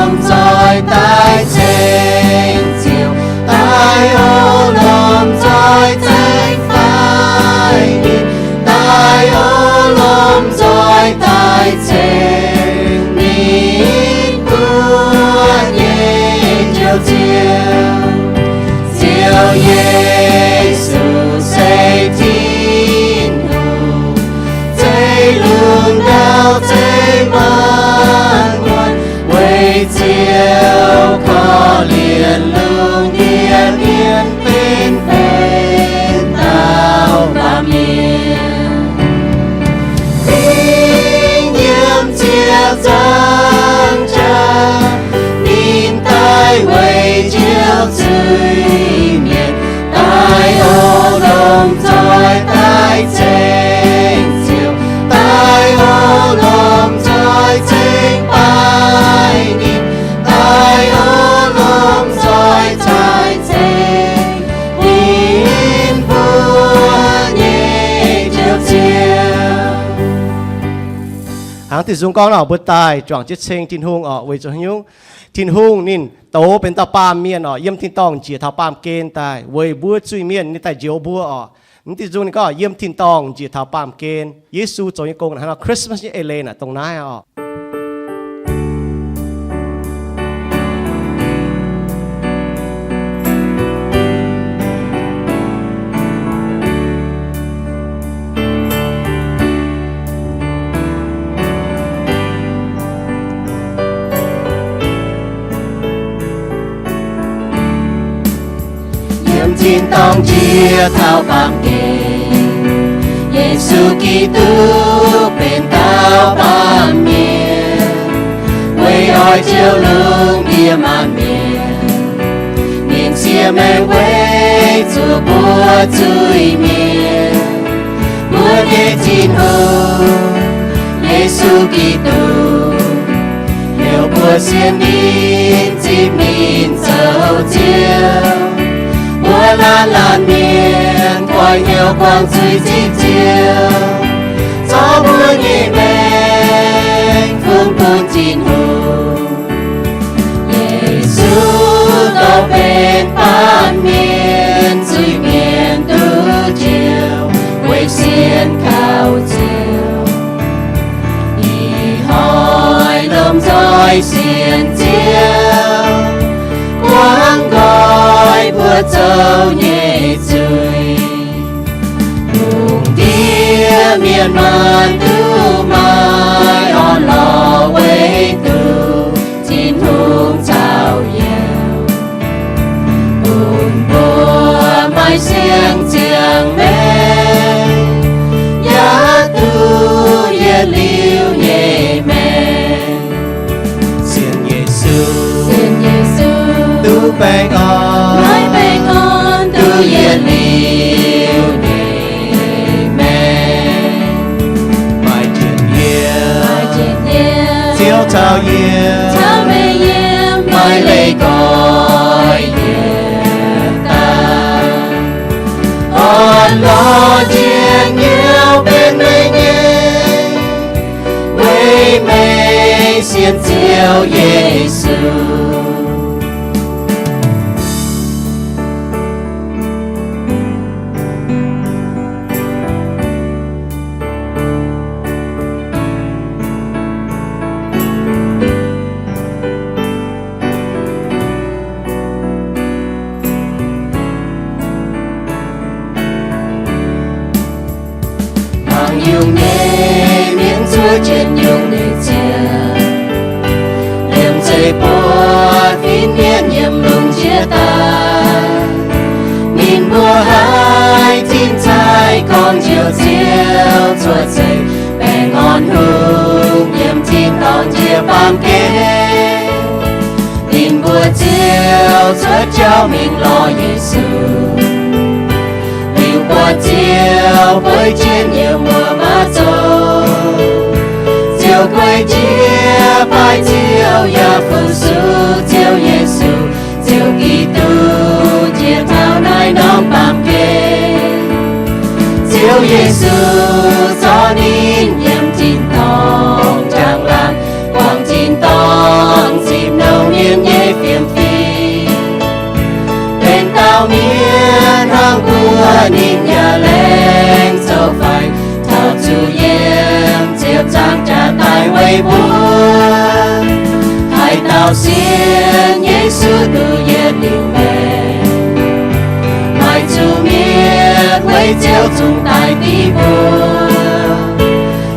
lomh nzoih daaih ceng Ziouv, daaih o lomh nzoih ceng faix ninh, daaih o lomh nzoih daaih ceng ninh mbuo nyei Njoux Ziouv. Ziouv Yesu se Tin-Hungh, zeiv lungh ndau, zeiv maanc muotc, weic Ziouv korv-lienh lungh ndiev mienh benx benx dauh baamh mienh. Ninh yiem Ziouv zangc jaax, ninh daaih weic Ziouv zuiz-mienh, daaih o lomh nzoih daaih ceng Ziouv, daaih o lomh nzoih ceng faix ninh, daaih o lomh nzoih ceng ninh mbuo nyei Njoux Ziouv. Hnangv diuh nzung gorngv nor, mbuo daaih juangc jienv ceng Tin-Hungh oc, weic zuqc haaix nyungc? Tin-Hungh ninh douz benx dauh baamh mienh oc, yiem tin-dorngh njiec taux baamh gen daaih weic mbuo zuiz-mienh, ninh daaih njoux mbuo oc. Mv diuh nzung ninh gorngv yiem tin-dorngh njiec taux baamh gen. Yesu zoux nyei gong hnangv nor, Christmas nyei eix leiz naaic dongh naaiv oc. Yiem tin-dorngh njiec taux baamh gen, Yesu Giduc benx dauh baamh mienh, weic oix jouh lungh ndiev maanc mienh. Ninh siev maengc weic zuqc mbuo zuiz-mienh. Mbuo nyei Tin-Hungh, Yesu Giduc, heuc mbuo sienx ninh, zipv ninh zoux Ziouv. Mbuo laanh laanh mienh goiv hnyouv buangh zuiz zipv Ziouv, zorqv mbuo nyei maengc fungx bun Tin-Hungh. Yesu douc benx baamh mienh, zuiz-mienh duqv njoux, weic sienx kaux Ziouv. Ih hnoi lomh nzoih sienx Ziouv, guangc nqoi mbuo zoux nyei zuiz. Lungh ndiev mienh maanh duqv maaih orn-lorqc, weic duqv Tin-Hungh caux yiem, bun mbuo maaih siang-ziangh maengc, yaac duqv yietc liuz nyei maengc. Sienx Yesu, sienx Yesu, duqv baengh orn, maaih baengh orn, duqv yietc liuz nyei maengc. Maaih jiex yiem, maaih jiex yiem, Ziouv caux yie, caux meih yiem, maaih leiz goiv yietc daaih. Orn-lorqc njien-youh benx meih nyei, weic meih sienx Ziouv Yesu. Mangc yungh nyei mienh zuov jienv yungh nyei ziangh, liemh zeih buatc fin-mienh yiem lungh ndiev daaih. Ninh mbuo haiz tin-sai gorngv njoux Ziouv cuotv seix, baengh orn hungh yiem tin-dorngh njiec baamh gen. Ninh mbuo ziouc cuotv jauv mingh lorz Yesu. Liuz buatc Ziouv bueix jienv yiem wuov mauv zongh, ziouc guei jiez baaix Ziouv yaac fu-sux Ziouv Yesu. Ziouv Giduc njiec taux naaiv norm baamh gen. Ziouv Yesu zorqv ninh yiem tin-dorngh njang-laangc, buangh tin-dorngh zipv nouh mbuo, haaix dauh sienx Yesu duqv yietc liuz maengc. Maaih zuqc mienh weic Ziouv zungv daaih div mbuo,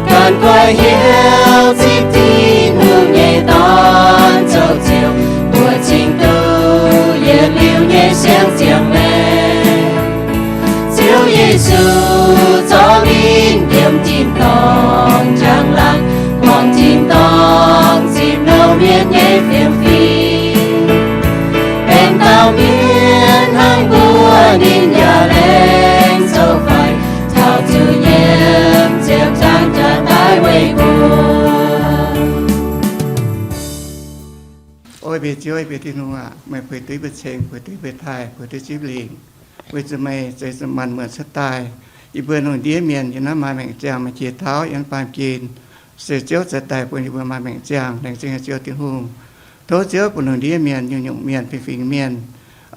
ganh goiv hnyouv zipv Tin-Hungh nyei Dorn zoux Ziouv, mbuo cingx duqv yietc liuz nyei siang-ziangh maengc. Ziouv Yesu zorqv ninh yiem tin-dorngh njang-laangc, muangx tin-dorngh zipv nouh mienh nyei fiem-fim. Benx dauh mienh hnangv mbuo, ninh yaac laengz zoux faix, taux zuqc yiem ziepc nzaangc jaax daaih weic mbuo. O mbuo nyei Ziouv, mbuo nyei Tin-Hungh aac, meih puix duqv mbuo ceng, puix duqv mbuo taaih, puix duqv zipv lingc, weic zuqc meih zeiz zuqc maanc muotc cuotv daaih. Yie mbuo lungh ndiev mienh yiem naaiv maaz maengc ziangh maaih qiex tauv yiem naaiv baamh gen, se Ziouv za'daaih bun yie mbuo maaz maengc ziangh. Laengz zingh haic Ziouv Tin-Hungh. Tov Ziouv bun lungh ndiev mienh, nyungc-nyungc mienh, fingx-fingx mienh,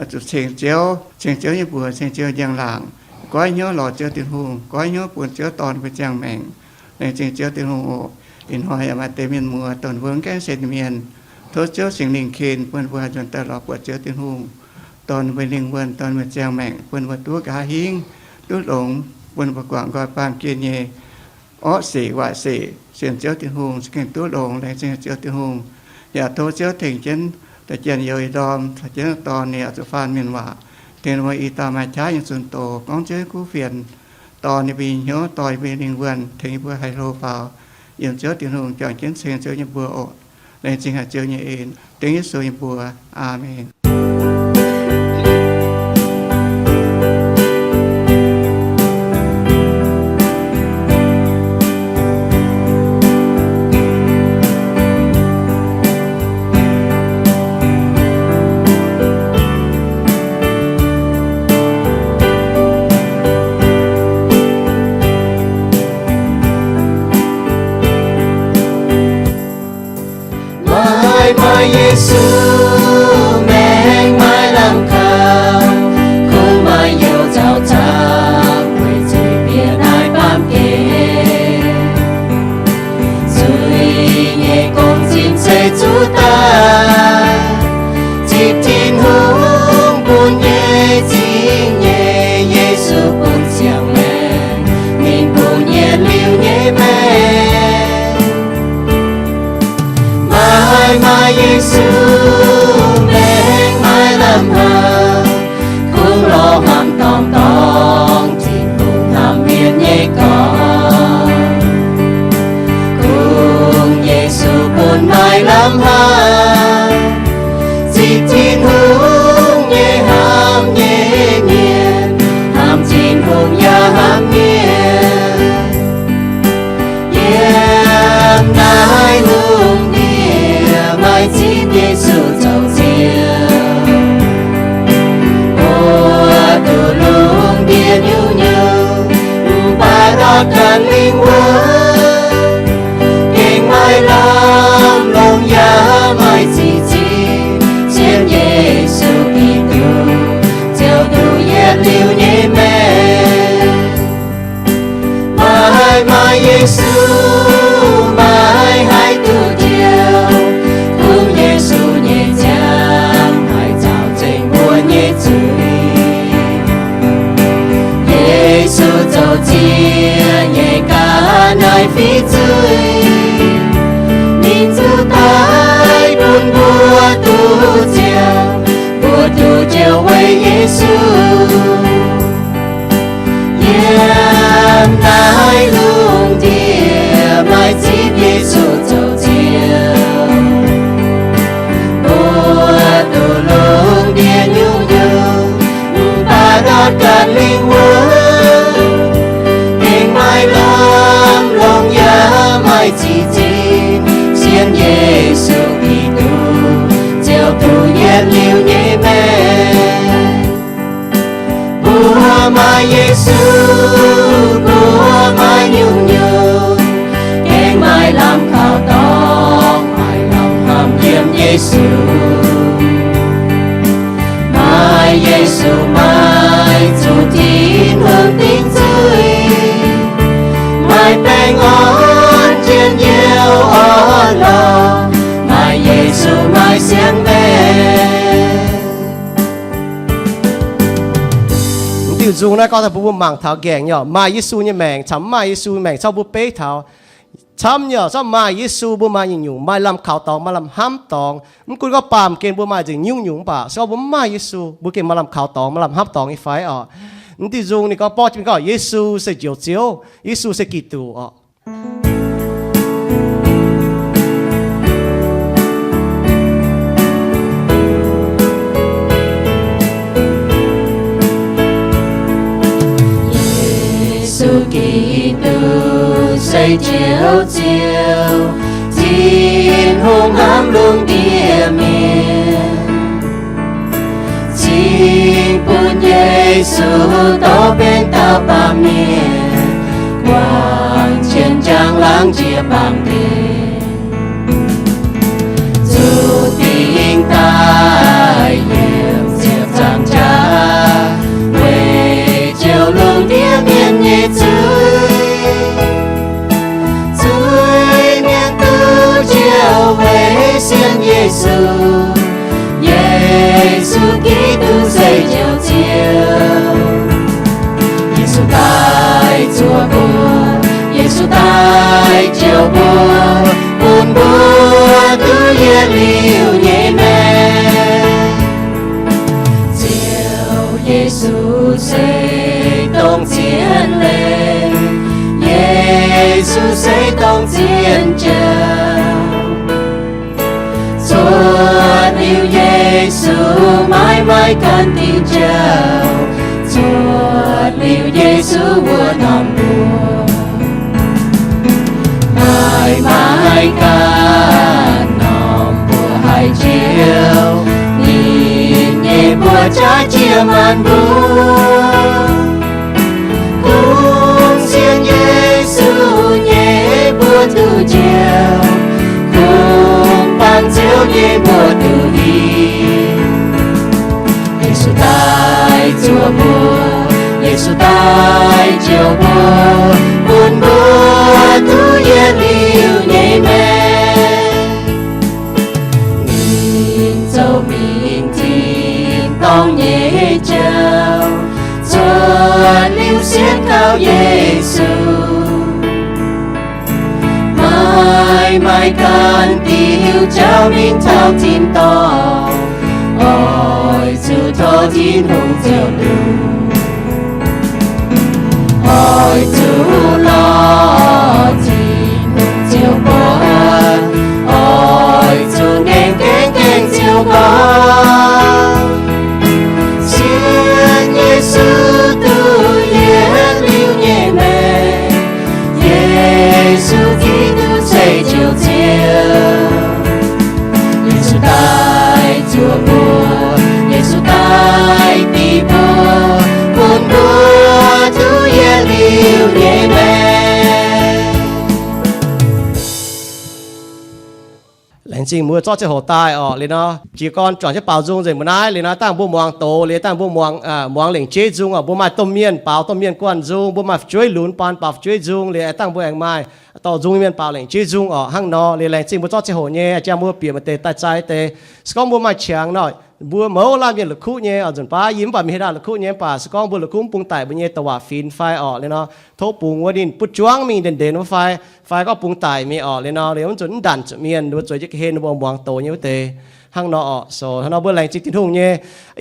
oix zuqc ceng Ziouv, ceng Ziouv nyei mbuox, ceng Ziouv njang-laangc, goiv hnyouv lorz Ziouv Tin-Hungh, goiv hnyouv bun Ziouv Dorn mbuo ziangh maengc. Laengz zingh Ziouv Tin-Hungh oc. Ih hnoi yaac maaih deix mienh muoz donx mbuo mv gaengh sienx mienh. Tov Ziouv Singx Lingh ken bun mbuo nzuonx daaih lorz buatc Ziouv Tin-Hungh, dorh mbuo lingh wuonh, dorh mbuo ziangh maengc, bun mbuo duqv nqa'haav hingv, duqv longx, bun mbuo guangc nqoi baamh gen nyei orqv sic waaic sic, sienx Ziouv Tin-Hungh za'gengh duqv longx. Laengz zingh Ziouv Tin-Hungh. Yaac tov Ziouv tengx jienv da'jien youz ih ndorm, taux jienv dorn ninh oix zuqc faan mienh waac, tengx mbuo i dauh maaih qaqv nyei zunh doz gorngv Ziouv nyei kuv fienx, dorh ninh mbuo nyei hnyouv, dorh yie mbuo nyei lingh wuonh, tengx yie mbuo haih hlo faaux yiem Ziouv Tin-Hungh juangc jienv ceng Ziouv nyei mbuox oc. Laengz zingh haic Ziouv nyei en, dengv Yesu nyei mbuox. Aamen. Maaih, maaih Yesu maengc maaih lamh kaux, kungx maaih youz zaux zaqc weic zuiz-bieqc naaiv baamh gen. Zuiz nyei gong-zinh se zuqc daaih, zipv Tin-Hungh bun nyei zingh nyeic, Yesu bun ziangh maengc, ninh bungx yietc liuz nyei maengc. Maaih, maaih Yesu maengc maaih lamh haaix, kungx lorz hnamv dorngh dorngh Tin-Hungh hnamv mienh nyei gorx. Kungx Yesu bun maaih lamh haaix, zipv Tin-Hungh nyei hnamv nyei mienh, hnamv Tin-Hungh yaac hnamv mienh. Yiem naaiv lungh ndiev maaih zipv Yesu zoux Ziouv, mbuo duqv lungh ndiev nyungc-nyungc, mv baac ndortv ganh lingh wuonh, gengh maaih lamh longc yaac maaih zingh zinh, sienx Yesu Giduc, Ziouv duqv yietc liuz nyei maengc. Maaih, maaih Yesu, maaih haih duqv Ziouv, kungx Yesu nyei ziangh haih caux zengc mbuo nyei zuiz. Yesu zoux ziex nyei ga'naaiv fiqv zuiz, ninh zuqc daic bun mbuo duqv Ziouv, mbuo duqv Ziouv weic Yesu. Yiem naaiv lungh ndiev maaih zipv Yesu zoux Ziouv, mbuo duqv lungh ndiev nyungc-nyungc, mv baac ndortv ganh lingh wuonh, gengh maaih lamh longc yaac maaih zingh zinh, sienx Yesu Giduc, Ziouv duqv yietc liuz nyei maengc. Naaiv gorngv daaih mbuo mangc taux nqaengc nyei, maaih Yesu nyei maengc caux mv maaih Yesu nyei maengc, gorngv mbuo beiv taux camv nyei, gorngv maaih Yesu mbuo maaih nyungc-nyungc, maaih lamh kaux dorngx, maaih lamh hnamv dorngx. Mv gunv gorngv baamh gen mbuo maaih nzengc nyungc-nyungc mv baac se gorngv mbuo mv maaih Yesu, mbuo gengh maaih lamh kaux dorngx, maaih lamh hnamv dorngx nyei fai orqc? Mv diuh nzung ninh gorngv borqv jienv mingh gorngv Yesu se Njoux Ziouv, Yesu se Giduc orqc. Yesu Giduc se Njoux Ziouv, Tin-Hungh hnamv lungh ndiev mienh. Cingx bun Yesu dorh benx dauh baamh mienh, guangc jienv njang laangz jiex baamh gen, zuqc dingc daaih yiem ziepc nzaangc jaax, weic jouh lungh ndiev mienh nyei zuiz. Zuiz-mienh duqv njoux weic sienx Yesu. Yesu Giduc se Njoux Ziouv. Yesu daaih zuoqc mbuo, Yesu daaih njoux mbuo, bun mbuo duqv yietc liuz nyei maengc. Ziouv Yesu se dongh zien leiz, Yesu se dongh zien jauv. Cuotv liuz Yesu maiv maaih ganh diuh jauv. Cuotv liuz Yesu wuov norm mbuox, maiv maaih ganh norm mbuox haih njoux ninh nyei mbuox jaav jiex maanc mbuo. Kungx sienx Yesu nyei mbuo duqv njoux, kungx bangc Ziouv nyei mbuo duqv hiuv. Yesu daaih zuoqc mbuo, Yesu daaih njoux mbuo, bun mbuo duqv yietc liuz nyei maengc. Ninh zoux mingh tin-dorngh nyei jauv, cuotv liuz sienx kaux Yesu. Maiv maaih ganh diuh jauv mingh taux tin-dorngh, oix zuqc tov Tin-Hungh ziouc duqv. Oix zuqc lorz Tin-Hungh ziouc mbuox, oix zuqc ngaengc gaengv gaengh ziouc mbuox, sienx Yesu duqv yietc liuz nyei maengc. Yesu Giduc se Njoux Ziouv. Yesu daaih zuoqc mbuo, Yesu daaih dingc mbuo, bun mbuo duqv yietc liuz nyei maengc. Laengz zingh mbuo zorqv ziangh hoc daaih orqc. Liuz nor jiez gorn juangc jienv baaux nzung nzengc mbuo naaiv. Liuz nor dangh mbuo muangx doz, liuz dangh mbuo muangx, muangx lengc jeiv nzung orqc. Mbuo maaih domh mienh baaux domh mienh guanh nzung, mbuo maaih fu'jueiv lunx baan baaux fu'jueiv nzung, liuz dangh mbuo aengx maaih dorh nzung mienh baaux lengc jeiv nzung orqc. Hnangv nor liuz laengz zingh mbuo zorqv ziangh hoc nyei, jang mbuo bieqc maaih deix daaih zai deix. Se gorngv mbuo maaih qangx nor, mbuo mouz laanh mienh la'kuqv nyei oc. Nzunc baav yie mv baac mingh haaix dauh la'kuqv nyei mv baac se gorngv mbuo la'kuqv mv bung daic mbuo nyei douc waac finx fai orqc. Liuz nor tov bungx wuov ninh butv juangv mingh ndeic ndeic wuov fai, fai gorngv bungx daic mingh orqc. Liuz nor liuz mv zuqc mv ndanc zuqc mienh, mbuo zueiz jienv ga'hlen mbuo muangx doz nyei wuov deix. Hnangv nor orqc. So hnangv nor mbuo laengz zingh Tin-Hungh nyei.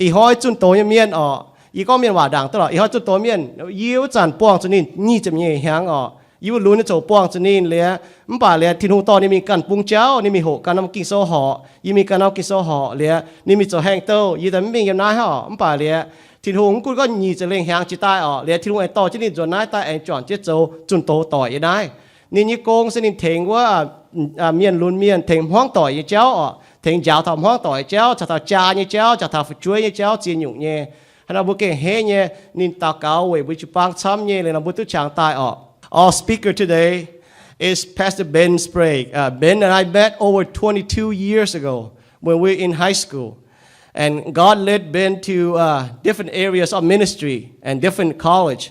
Ih hnoi zunh doz nyei mienh orqc, yie gorngv mienh waac ndaangc duqv lorqc. Ih hnoi zunh doz mienh, yie wuov zanc buangh zuqc ninh nyic ziepc nyeic hnyangx orqc. Yie mbuo lunx nyei ziouc buangh zuqc ninh liuz, mv baac liuz Tin-Hungh dorh ninh mingh ganh bung jauv, ninh mingh hoqc ganh norm Ging-Sou horqc, yie mingh ganh norm Ging-Sou horqc liuz, ninh mingh zoux haengh douh, yie daaih mv mingh yiem naaiv orqc. Mv baac liuz Tin-Hungh mv gunv gorngv nyic ziepc lengh hnyangx jiex daaih orqc, liuz Tin-Hungh aengx dorh jienv ninh nzuonx naaiv daaih aengx juangc jienv zoux zunh doz doic yiem naaiv. Ninh nyei gong se ninh tengx wuov mienh lunx mienh, tengx hmuangv doic nyei jauv orqc, tengx njaaux taux hmuangv doic nyei jauv, caux taux jaa nyei jauv, caux taux fu'jueiv nyei jauv, ziex nyungc nyei. Hnangv nor mbuo gengh henv nyei, ninh daux gaux weic mbuo jiu-baang camv nyei. Liuz nor mbuo duqv qangx daaih orqc. Our speaker today is Pastor Ben Sprague. Uh, Ben and I met over twenty-two years ago when we were in high school. And God led Ben to, uh, different areas of ministry and different college.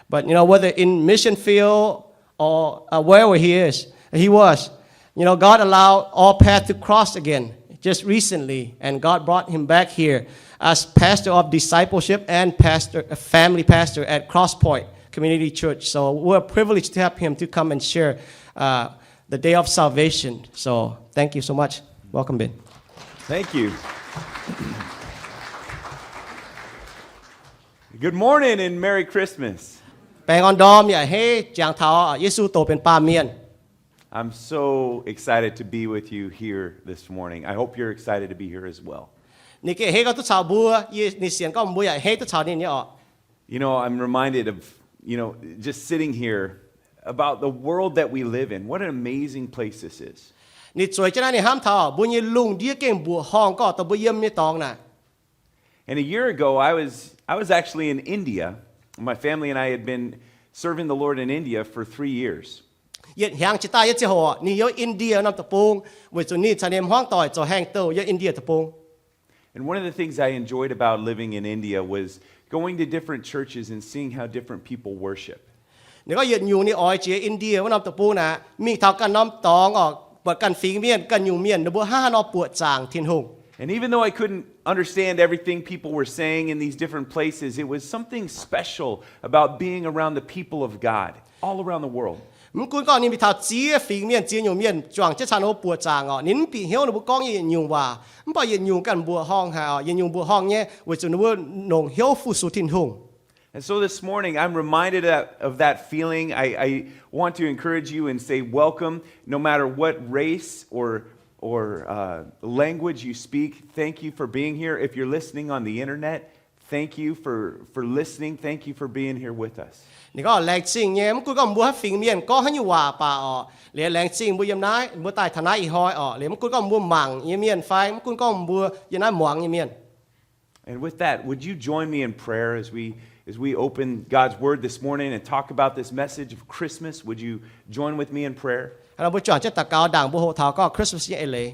But, you know, whether in mission field or, uh, wherever he is, he was, you know, God allowed our path to cross again. just recently, and God brought him back here as pastor of discipleship and pastor, a family pastor at Cross Point Community Church. So we're privileged to have him to come and share uh, the day of salvation. So thank you so much. Welcome, Ben. Thank you. Good morning and Merry Christmas. Baengh orn ndorm yaac a'hneiv jangx taux Yesu doqc benx baamh mienh. I'm so excited to be with you here this morning. I hope you're excited to be here as well. Ninh gengh a'hneiv gorngv duqv caux mbuo, yie ninh sienx gorngv mbuo yaac a'hneiv duqv caux ninh nyei orqc. You know, I'm reminded of, you know, just sitting here about the world that we live in. What an amazing place this is. Ninh zueiz jienv naaiv ninh hnamv taux mbuo nyei lungh ndiev gengh mbuoqc horngh gorngv dongh mbuo yiem nyei dorngx naaic. And a year ago, I was, I was actually in India. My family and I had been serving the Lord in India for three years. Yietc hnyangx jiex daaih nyei ziangh hoc ninh yiem India norm deic-bung, weic zuqc ninh caux ninh hmuangv doic zoux haengh douh yiem India deic-bung. And one of the things I enjoyed about living in India was going to different churches and seeing how different people worship. Ninh gorngv yietc nyungc ninh oix jiex India wuov norm deic-bung naaic, mingh taux ganh norm dorngx orqc, buatc ganh fingx mienh, ganh nyungc mienh ninh mbuo hnangv haaix nor buoqc zaangc Tin-Hungh. And even though I couldn't understand everything people were saying in these different places, it was something special about being around the people of God all around the world. Mv gunv gorngv ninh mingh taux ziex fingx mienh, ziex nyungc mienh, juangc jienv caux ninh mbuo buoqc zaangc orqc, ninh mv bieqc hnyouv ninh mbuo gorngv nyei yietc nyungc waac, mv baac yietc nyungc ganh mbuoqc horngh haic orqc, yietc nyungc mbuoqc horngh nyei, weic zuqc ninh mbuo longc hnyouv fu-sux Tin-Hungh. And so this morning, I'm reminded of, of that feeling. I, I want to encourage you and say welcome, no matter what race or, or uh, language you speak. Thank you for being here. If you're listening on the internet, thank you for, for listening. Thank you for being here with us. Ninh gorngv laengz zingh nyei, mv gunv gorngv mbuo haaix fingx mienh gorngv haaix nyungc waac baac orqc, liuz laengz zingh mbuo yiem naaiv, mbuo daaih taux naaiv ih hnoi orqc, liuz mv gunv gorngv mbuo mangc nyei mienh fai mv gunv gorngv mbuo yiem naaiv muangx nyei mienh. And with that, would you join me in prayer as we, as we open God's Word this morning and talk about this message of Christmas? Would you join with me in prayer? Hnangv nor mbuo juangc jienv daux gaux ndaangc mbuo hoqc taux gorngv Christmas nyei eix leiz.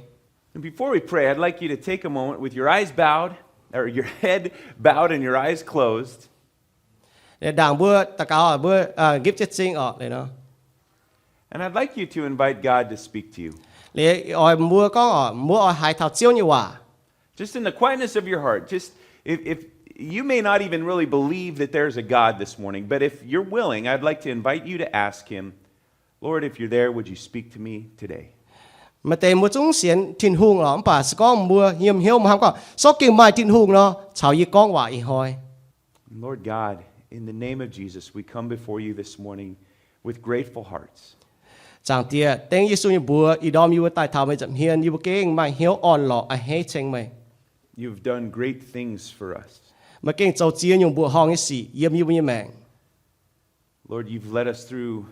And before we pray, I'd like you to take a moment with your eyes bowed, or your head bowed and your eyes closed. Ndaangc mbuo daux gaux, mbuo nqipv jienv zingh orqc. And I'd like you to invite God to speak to you. Liuz oix mbuo gorngv orqc, mbuo oix haiz taux Ziouv nyei waac. Just in the quietness of your heart, just if, if you may not even really believe that there's a God this morning, but if you're willing, I'd like to invite you to ask him, Lord, if you're there, would you speak to me today? Maaih deix mbuo zungv sienx Tin-Hungh orqc, mv baac se gorngv mbuo yiem hnyouv mbuo hnamv gorngv, Sou gengh maaih Tin-Hungh nor, caux yie gorngv waac ih hnoi. Lord God, in the name of Jesus, we come before you this morning with grateful hearts. Zaangc Diex, dengv Yesu nyei mbuox, ih ndorm yie mbuo daaih taux meih nza'hmien, yie mbuo gengh maaih hnyouv orn-lorqc a'hneiv ceng meih. You've done great things for us. Meih gengh zoux ziex nyungc mbuoqc horngh nyei sic yiem yie mbuo nyei maengc. Lord, you've led us through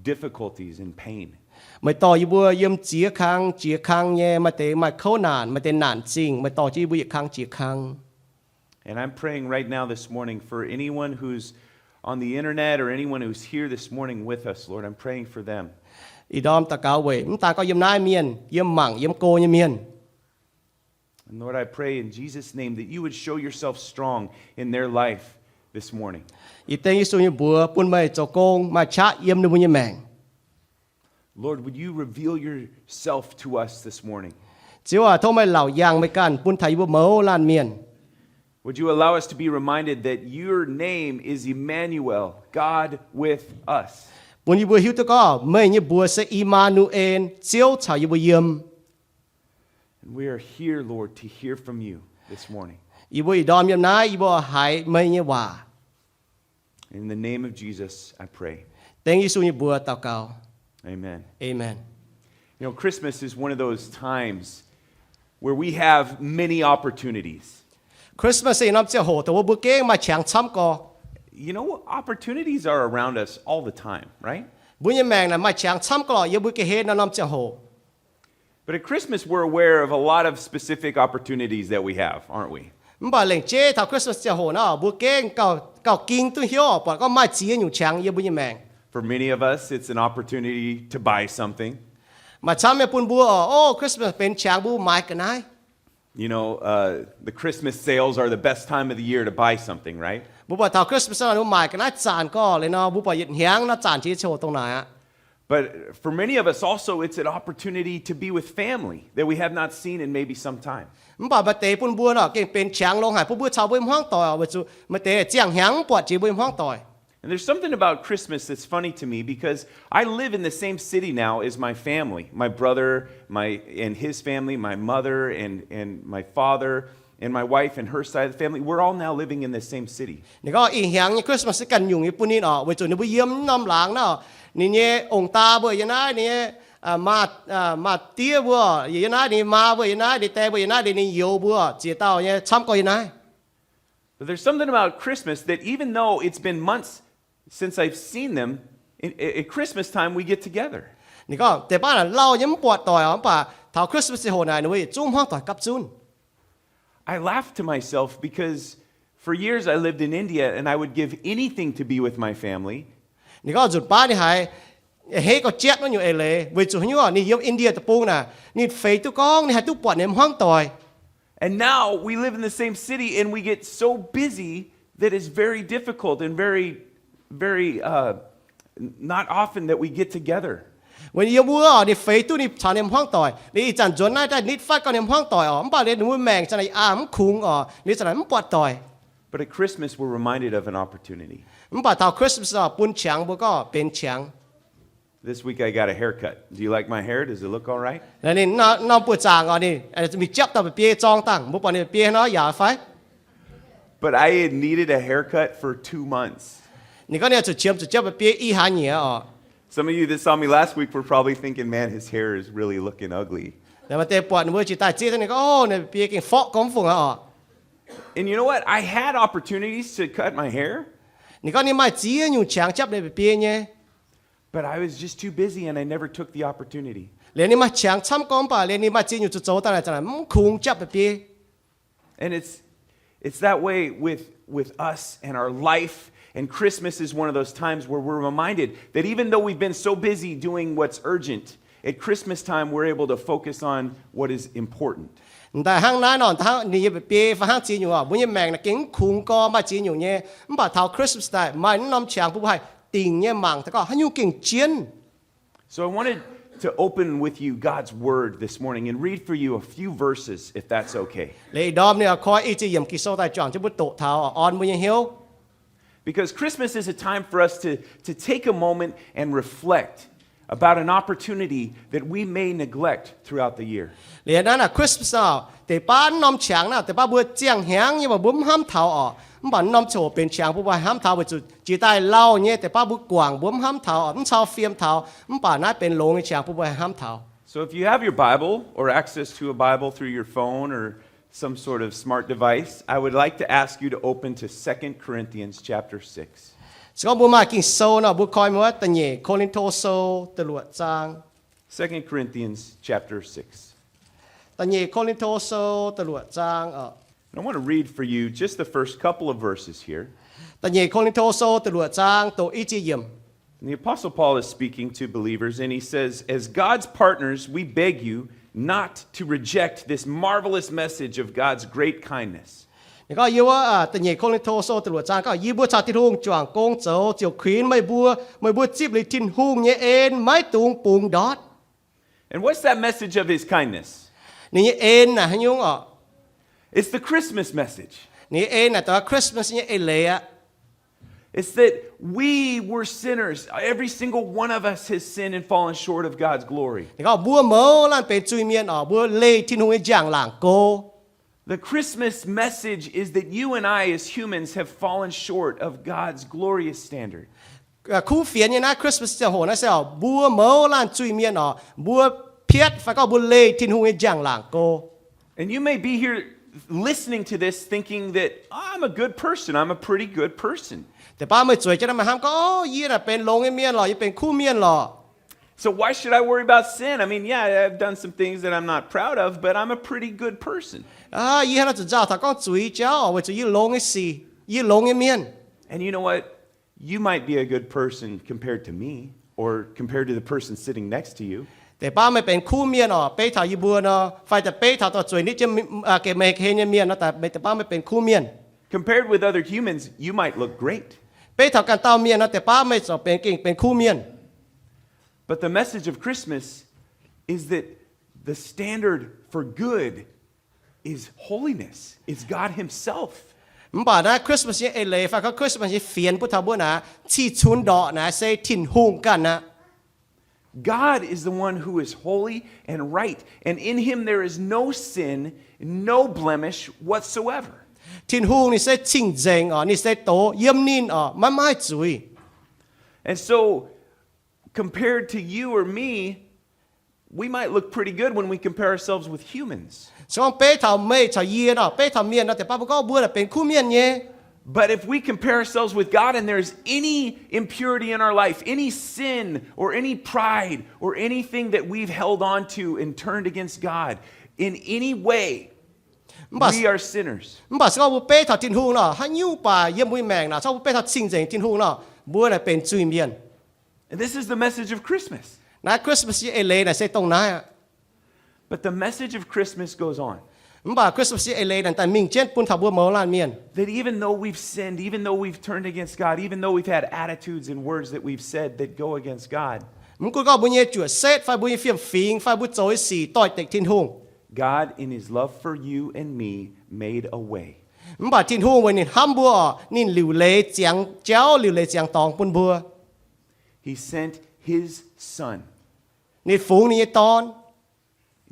difficulties and pain. Meih dorh yie mbuo yiem ziex kang jiex kang nyei, maaih deix maaih kouv naanc, maaih deix naanc zingh, meih dorh jienv yie mbuo yietc kang jiex kang. And I'm praying right now this morning for anyone who's on the internet or anyone who's here this morning with us, Lord. I'm praying for them. Ih ndorm daux gaux weic mv daan gorngv yiem naaiv mienh, yiem mangc yiem go nyei mienh. And Lord, I pray in Jesus' name that you would show yourself strong in their life this morning. Yie dengv Yesu nyei mbuox bun meih zoux gong maaih qaqv yiem ninh mbuo nyei maengc. Lord, would you reveal yourself to us this morning? Ziouv aac, tov meih laauc yangh meih ganh bun taux yie mbuo mouz laanh mienh. Would you allow us to be reminded that your name is Emmanuel, God with us? Bun yie mbuo hiuv duqv gorngv meih nyei mbuox se I^maa^nu^en, Ziouv caux yie mbuo yiem. And we are here, Lord, to hear from you this morning. Yie mbuo ih ndorm yiem naaiv, yie mbuo haiz meih nyei waac. In the name of Jesus, I pray. Dengv Yesu nyei mbuox daux gaux. Amen. Amen. You know, Christmas is one of those times where we have many opportunities. Christmas se norm ziangh hoc dongh wuov mbuo gengh maaih qangx camv gorx. You know, opportunities are around us all the time, right? Mbuo nyei maengc naaic maaih qangx camv gorx lorqc yiem mbuo ga'hlen naaiv norm ziangh hoc. But at Christmas, we're aware of a lot of specific opportunities that we have, aren't we? Mv baac lengc jeiv taux Christmas ziangh hoc naaiv, mbuo gengh gauh ging duqv hnyouv buatc gorngv maaih ziex nyungc qangx yiem mbuo nyei maengc. For many of us, it's an opportunity to buy something. Maaih camv nyei bun mbuo oc, Christmas benx qangx mbuo maaiz ga'naaiv. You know, uh, the Christmas sales are the best time of the year to buy something, right? Mbuo buatc taux Christmas naaic mbuo maaiz ga'naaiv zanc gorx liuz nor, mbuo buatc yietc hnyangx naaiv zanc jiex ziangh hoc dongh naaic aqv. But for many of us also, it's an opportunity to be with family that we have not seen in maybe some time. Mv baac maaih deix bun mbuo nor gengh benx qangx longx haic bun mbuo caux mbuo nyei hmuangv doic oc, weic zuqc maaih deix ziangh hnyangx mv buatc jiex mbuo nyei hmuangv doic. And there's something about Christmas that's funny to me because I live in the same city now as my family, my brother, my and his family, my mother and and my father, and my wife and her side of the family. We're all now living in the same city. Ninh gorngv ih hnyangx nyei Christmas se ganh nyungc nyei bun ninh oc, weic zuqc ninh mbuo yiem norm laangz nor, ninh nyei ong-daa mbuo yiem naaiv, ninh nyei maa, maa diev mbuo yiem naaiv, ninh nyei maa mbuo yiem naaiv, ninh die mbuo yiem naaiv, ninh nyei youz mbuo ziex dauh nyei camv gorx yiem naaiv. But there's something about Christmas that even though it's been months since I've seen them, at Christmas time we get together. Ninh gorngv deix baav naaic lauh nyei mv buatc doic oc, mv baac taux Christmas ziangh hoc naaic ninh mbuo yietc zungv hmuangv doic gapv zunv. I laugh to myself because for years I lived in India and I would give anything to be with my family. Ninh gorngv nzunc baav ninh haiz hei gauh jatv wuov nyungc eix leiz weic zuqc haaix nyungc, ninh yiem India deic-bung naaic ninh feix duqv gorngv ninh haih duqv buatc ninh hmuangv doic. And now we live in the same city and we get so busy that it's very difficult and very, very, uh, not often that we get together. Weic ninh yiem wuov ninh feix duqv ninh caux ninh hmuangv doic, liuz ih zanc nzuonx naaiv daaih nitv fatv gorngv ninh hmuangv doic oc, mv baac liuz ninh mbuo maengc zanc naaic aa mv kungx oc, liuz zanc naaic mv buatc doic. But at Christmas we're reminded of an opportunity. Mv baac taux Christmas oc bun qangx mbuo gorngv benx qangx. This week I got a haircut. Do you like my hair? Does it look all right? Ninh norm buoz-zaangc oc, ninh mingh japv dauh mba'biei zorng dangh, mbuo buatc ninh mba'biei nor yaac fai? But I had needed a haircut for two months. Ninh gorngv ninh zuqc qiemx zuqc japv mba'biei i hlaax nyieqc oc. Some of you that saw me last week were probably thinking, man, his hair is really looking ugly. Maaih deix buatc ninh mbuo jiex daaih zieqv, ninh gorngv, o, ninh mba'biei gengh forqv gorngv mv fungc aqv oc. And you know what? I had opportunities to cut my hair. Ninh gorngv ninh maaih ziex nyungc qangx japv ninh mba'biei nyei. But I was just too busy and I never took the opportunity. Liuz ninh maaih qangx camv gorngv, mv baac liuz ninh maaih ziex nyungc zuqc zoux daaih naaic, zanc naaic mv kungx japv mba'biei. And it's, it's that way with, with us and our life. And Christmas is one of those times where we're reminded that even though we've been so busy doing what's urgent, at Christmas time we're able to focus on what is important. Daaih hnangv naaiv nor, ninh nyei mba'biei fai hnangv ziex nyungc oc, mbuo nyei maengc naaic gengh mv kungx gorngv maaih ziex nyungc nyei. Mv baac taux Christmas daaih maaih norm qangx bun mbuo haih dingc nyei mangc daaih gorngv haaix nyungc gengh jienv. So I wanted to open with you God's word this morning and read for you a few verses, if that's okay. Liuz ih ndorm ninh oix koi i ziex yiemc Ging-Sou daaih juangc jienv mbuo doqc taux, orn mbuo nyei hnyouv. Because Christmas is a time for us to, to take a moment and reflect about an opportunity that we may neglect throughout the year. Liuz naaiv naaic Christmas oc, deix baav norm qangx naaic deix baav mbuo ziangh hnyangx nyei mbuo mv hnamv taux oc. Mv baac norm ziangh hoc benx qangx bun mbuo haih hnamv taux weic zuqc jiex daaih lauh nyei deix baav mbuo guangc mbuo mv hnamv taux oc, mv cau fiem taux. Mv baac naaiv benx longx nyei qangx bun mbuo haih hnamv taux. So if you have your Bible or access to a Bible through your phone or some sort of smart device, I would like to ask you to open to Second Corinthians chapter six. Se gorngv mbuo maaih Ging-Sou nor, mbuo koi mbuo Da'nyeic Ko^lin^to Sou da'luoqc zaang. Second Corinthians chapter six. Da'nyeic Ko^lin^to Sou da'luoqc zaang oc. And I want to read for you just the first couple of verses here. Da'nyeic Ko^lin^to Sou da'luoqc zaang doqc i ziex yiemc. And the Apostle Paul is speaking to believers, and he says, as God's partners, we beg you not to reject this marvelous message of God's great kindness. Ninh gorngv yiem wuov Da'nyeic Ko^lin^to Sou da'luoqc zaang gorngv, yie mbuo caux Tin-Hungh juangc gong zoux ziouc kuinx meih mbuo, meih mbuo zipv liuz Tin-Hungh nyei en maiv dungx bungx ndortv. And what's that message of his kindness? Ninh nyei en naaic haaix nyungc oc? It's the Christmas message. Ninh nyei en naaic dongh Christmas nyei eix leiz aqv. It's that we were sinners. Every single one of us has sinned and fallen short of God's glory. Ninh gorngv mbuo mouz laanh benx zuiz-mienh oc, mbuo leih Tin-Hungh nyei njang-laangc go. The Christmas message is that you and I as humans have fallen short of God's glorious standard. Kuv fienx nyei naaiv Christmas ziangh hoc naaiv se oc, mbuo mouz laanh zuiz-mienh oc, mbuo piatv fai gorngv mbuo leih Tin-Hungh nyei njang-laangc go. And you may be here listening to this thinking that, oh, I'm a good person, I'm a pretty good person. Deix baav meih zueiz jienv naaiv meih hnamv gorngv, o, yie naaic benx longx nyei mienh lorqc, yie benx kuv mienh lorqc. So why should I worry about sin? I mean, yeah, I've done some things that I'm not proud of, but I'm a pretty good person. Yie hnangv naaiv zuqc nzauh taux gorngv zuiz jauv oc, weic zuqc yie longx nyei sic, yie longx nyei mienh. And you know what? You might be a good person compared to me or compared to the person sitting next to you. Deix baav meih benx kuv mienh oc, beiv taux yie mbuo nor, fai da'beiv taux dorh zueiz nitv jienv meih ga'hlen nyei mienh nor, deix baav meih benx kuv mienh. Compared with other humans, you might look great. Beiv taux ganh dauh mienh nor, deix baav meih ziouc benx gengh benx kuv mienh. But the message of Christmas is that the standard for good is holiness, is God Himself. Mv baac naaiv Christmas nyei eix leiz fai gorngv Christmas nyei fienx bun taux mbuo naaic, cih cunx ndorqc naaic se Tin-Hungh ganh aqv. God is the one who is holy and right, and in Him there is no sin, no blemish whatsoever. Tin-Hungh ninh se cing-nzengc oc, ninh se doz, yiem ninh oc maiv maaih zuiz. And so, compared to you or me, we might look pretty good when we compare ourselves with humans. Se gorngv beiv taux meih caux yie nor, beiv taux mienh nor, deix baav mbuo gorngv mbuo naaic benx kuv mienh nyei. But if we compare ourselves with God and there's any impurity in our life, any sin or any pride or anything that we've held on to and turned against God in any way, we are sinners. Mv baac se gorngv mbuo beiv taux Tin-Hungh nor, haaix nyungc baac yiem mbuo nyei maengc naaic, se gorngv mbuo beiv taux cing-nzengc Tin-Hungh nor, mbuo naaic benx zuiz-mienh. And this is the message of Christmas. Naaiv Christmas nyei eix leiz naaic se dongh naaiv aqv. But the message of Christmas goes on. Mv baac Christmas nyei eix leiz naaic daaih mingh jienv bun taux mbuo mouz laanh mienh. That even though we've sinned, even though we've turned against God, even though we've had attitudes and words that we've said that go against God, mv gunv gorngv mbuo nyei juoqc setv fai mbuo nyei fiem-fingx fai mbuo zoux nyei sic doix-dekc Tin-Hungh, God in His love for you and me made a way. Mv baac Tin-Hungh weic ninh hnamv mbuo oc, ninh liuc leiz ziangx jauv, liuc leiz ziangx dorngx bun mbuo. He sent His Son. Ninh fungx ninh nyei Dorn.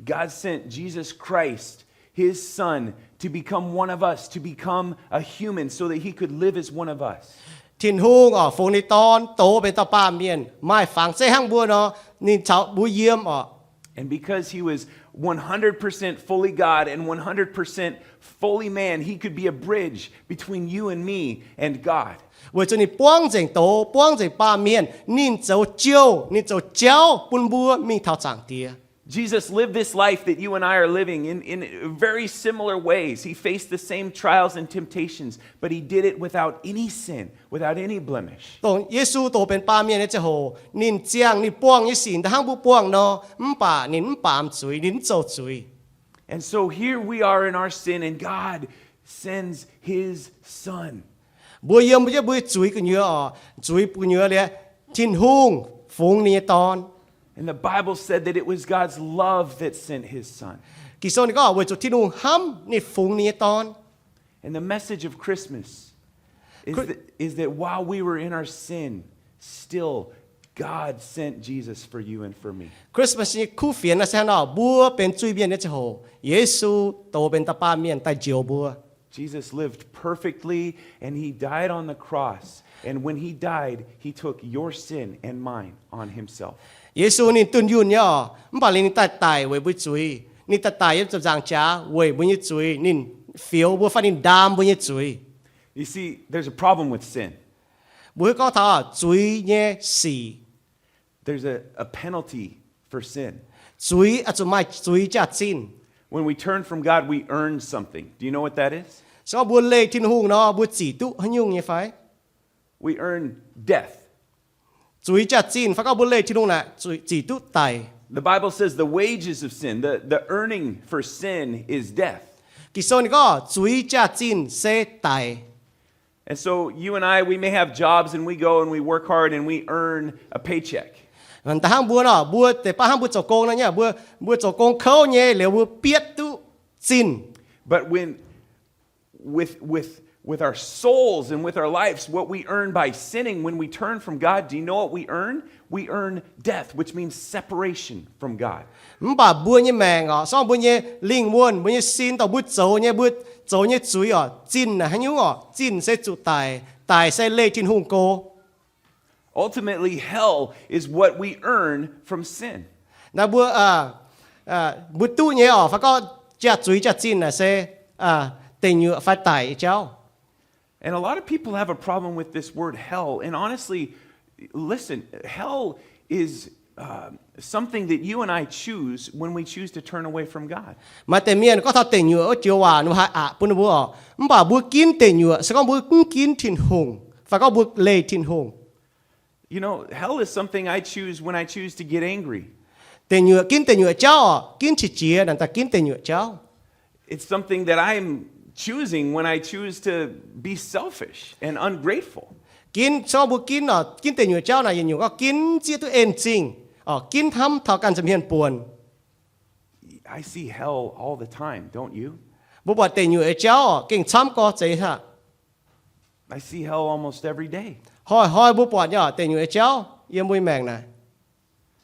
God sent Jesus Christ, His Son, to become one of us, to become a human, so that He could live as one of us. Tin-Hungh oc, fungx ninh Dorn doz benx dauh baamh mienh, maaih fangx zeiv hnangv mbuo nor, ninh caux mbuo yiem oc. And because He was one hundred percent fully God and one hundred percent fully man, He could be a bridge between you and me and God. Weic zuqc ninh buangv nzengc doz, buangv nzengc baamh mienh, ninh zoux jouh, ninh zoux jauv bun mbuo mingh taux Zaangc Diex. Jesus lived this life that you and I are living in, in very similar ways. He faced the same trials and temptations, but He did it without any sin, without any blemish. Dongh Yesu doz benx baamh mienh nyei ziangh hoc, ninh ziangh ninh buangh nyei sic da'hnangv mbuo buangh nor, mv baac ninh mv baamz zuiz, ninh mv zoux zuiz. And so here we are in our sin, and God sends His Son. Mbuo yiem mbuo nyei zuiz gu'nyuoz oc, zuiz gu'nyuoz liuz, Tin-Hungh fungx ninh nyei Dorn. And the Bible said that it was God's love that sent His Son. Ging-Sou ninh gorngv weic zuqc Tin-Hungh hnamv ninh fungx ninh nyei Dorn. And the message of Christmas is, that, is that while we were in our sin, still God sent Jesus for you and for me. Christmas nyei kuv fienx naaiv se hnangv nor, mbuo benx zuiz-mienh nyei ziangh hoc, Yesu doz benx dauh baamh mienh daaih njoux mbuo. Jesus lived perfectly and He died on the cross. And when He died, He took your sin and mine on Himself. Yesu ninh dunh yunh nyei oc, mv baac ninh daaih daic weic mbuo zuiz. Ninh daaih daic yiem ziepc nzaangc jaax weic mbuo nyei zuiz. Ninh fioux mbuo fai ninh ndaam mbuo nyei zuiz. You see, there's a problem with sin. Mbuo hiuv gorngv taux zuiz nyei sic. There's a, a penalty for sin. Zuiz, oix zuqc maaih zuiz jaax-zinh. When we turn from God, we earn something. Do you know what that is? Se gorngv mbuo leih Tin-Hungh nor, mbuo zic duqv haaix nyungc nyei fai? We earn death. Zuiz jaax-zinh fai gorngv mbuo leih Tin-Hungh naaic, zuiz, zic duqv daic. The Bible says the wages of sin, the, the earning for sin is death. Ging-Sou ninh gorngv zuiz jaax-zinh se daic. And so you and I, we may have jobs and we go and we work hard and we earn a paycheck. Da'hnangv mbuo nor, mbuo deix baav hnangv mbuo zoux gong nor nyei, mbuo, mbuo zoux gong kouv nyei liuz mbuo bietv duqv zinh. But when, with, with, with our souls and with our lives, what we earn by sinning, when we turn from God, do you know what we earn? We earn death, which means separation from God. Mv baac mbuo nyei maengc oc, se gorngv mbuo nyei lingh wuonh, mbuo nyei sin, dongh mbuo zoux nyei, mbuo zoux nyei zuiz oc, zinh naaic haaix nyungc oc? Zinh se zuqc daic. Daic se leih Tin-Hungh go. Ultimately, hell is what we earn from sin. Naaiv mbuo, mbuo duqv nyei oc, fai gorngv jaax-, zuiz jaax-zinh naaic se deic nyuoqc fai daic nyei jauv. And a lot of people have a problem with this word hell. And honestly, listen, hell is, uh, something that you and I choose when we choose to turn away from God. Maaih deix mienh gorngv taux deic nyuoqc wuov joux waac ninh mbuo haih aqc bun ninh mbuo oc. Mv baac mbuo ginv deic nyuoqc se gorngv mbuo mv ginv Tin-Hungh fai gorngv mbuo leih Tin-Hungh. You know, hell is something I choose when I choose to get angry. Deic nyuoqc, ginv deic nyuoqc jauv oc, ginv qiex jiez naaic daaih ginv deic nyuoqc jauv. It's something that I'm choosing when I choose to be selfish and ungrateful. Ginv, se gorngv mbuo ginv oc, ginv deic nyuoqc jauv naaic yietc nyungc gorngv ginv zieqv duqv en zingh. Orqc, ginv hnamv taux ganh nza'hmien buonc. I see hell all the time, don't you? Mbuo buatc deic nyuoqc nyei jauv orqc, gengh camv gorx zeiz aqv. I see hell almost every day. Hnoi-hnoi mbuo buatc nyei orqc, deic nyuoqc nyei jauv yiem mbuo nyei maengc naaic.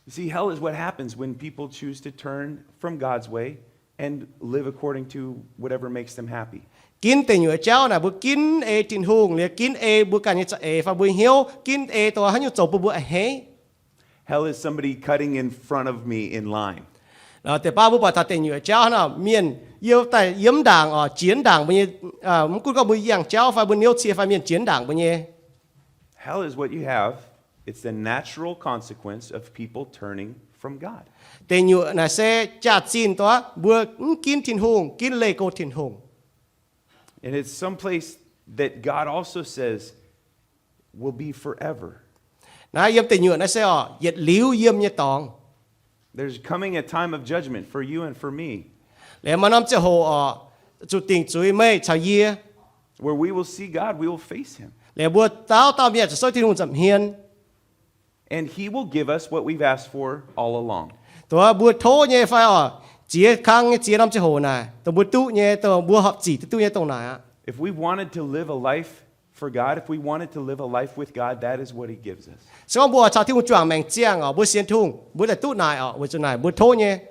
You see, hell is what happens when people choose to turn from God's way and live according to whatever makes them happy. Ginv deic nyuoqc nyei jauv naaic, mbuo ginv ei Tin-Hungh, liuz ginv ei mbuo ganh nyei za'eix fai mbuo hnyouv, ginv ei dongh haaix nyungc zoux bun mbuo a'hneiv. Hell is somebody cutting in front of me in line. Deix baav mbuo buatc taux deic nyuoqc nyei jauv hnangv nor, mienh yiem daaih yiem ndaangc orqc, jiex ndaangc mbuo nyei, mv gunv gorngv mbuo yangh jauv fai mbuo niouv cie fai mienh jiex ndaangc mbuo nyei. Hell is what you have. It's the natural consequence of people turning from God. Deic nyuoqc naaic se jaax-zinh dongh mbuo mv ginv Tin-Hungh, ginv leih go Tin-Hungh. And it's some place that God also says will be forever. Naaiv yiem deic nyuoqc naaiv se orqc, yietc liuz yiem nyei dorngx. There's coming a time of judgment for you and for me. Liuz maaih norm ziangh hoc orqc, zuqc dingc zuiz meih caux yie. Where we will see God, we will face him. Liuz mbuo dauh dauh mienh ziouc souv Tin-Hungh nza'hmien. And he will give us what we've asked for all along. Dongh mbuo tov nyei fai orqc, ziex kang nyei ziex norm ziangh hoc naaic, dongh mbuo duqv nyei, dongh mbuo horpc zic duqv nyei dongh naaic aqv. If we wanted to live a life for God, if we wanted to live a life with God, that is what he gives us. Se gorngv mbuo caux Tin-Hungh juangc maengc ziangh orqc, mbuo sienx Tin-Hungh, mbuo daaih duqv naaic orqc, weic zuqc naaic mbuo tov nyei.